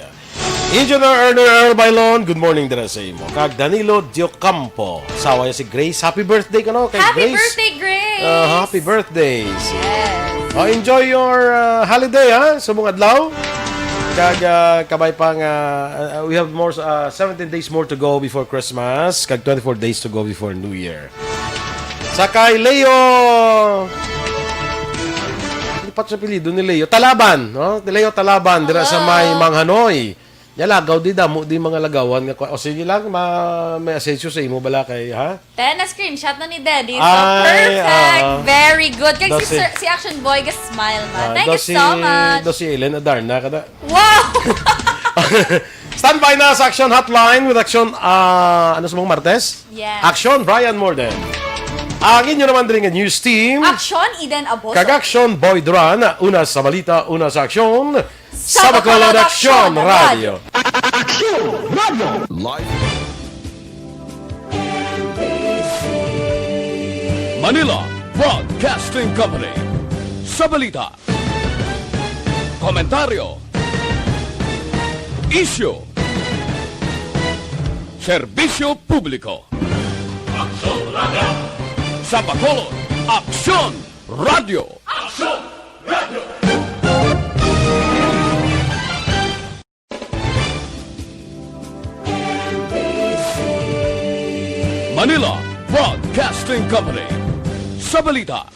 Engineer Erner Earl Bailon, good morning dira sa imo. Kag Danilo Diocampo, asawa niya si Grace. Happy birthday ka, no? Kay Grace. Happy birthday, Grace! Ah, happy birthday. Yes. Oh, enjoy your, uh, holiday, ha? Sa mong adlaw. Kag, uh, kabay pa nga, uh, we have more, uh, seventeen days more to go before Christmas. Kag twenty-four days to go before New Year. Sa kay Leo. Pat sa apelyido ni Leo Talaban, no? Ni Leo Talaban, dira sa may Manghanoi. Nya lagaw di, damo di mga lagawan nga kwa-, o sige lang, ma-, may asensyo sa imo bala kay, ha? Ten na screenshot na ni Daddy. So, Ay, perfect. ah. Very good. Kay si Dosi. Sir, si Action Boy, ga-smile man. Ah, Thank you dosi, so much. Dosi Ellen Adarna, kada. Wow! Standby na sa Action Hotline with Action, ah, ano sa mga Martes? Yes. Action, Brian Morden. Ang inyo naman diri nga news team. Action, Eden Aboso. Kag Action, Boy Duran. Una sa balita, una sa aksyon. Sa Bacolod Action Radio. Action Radio. Live. Manila Broadcasting Company. Sa balita, komentaryo, isyu, serbisyo publiko. Aksyon Radio. Sa Bacolod, Aksyon Radio. Aksyon Radio. Manila Broadcasting Company. Sa balita,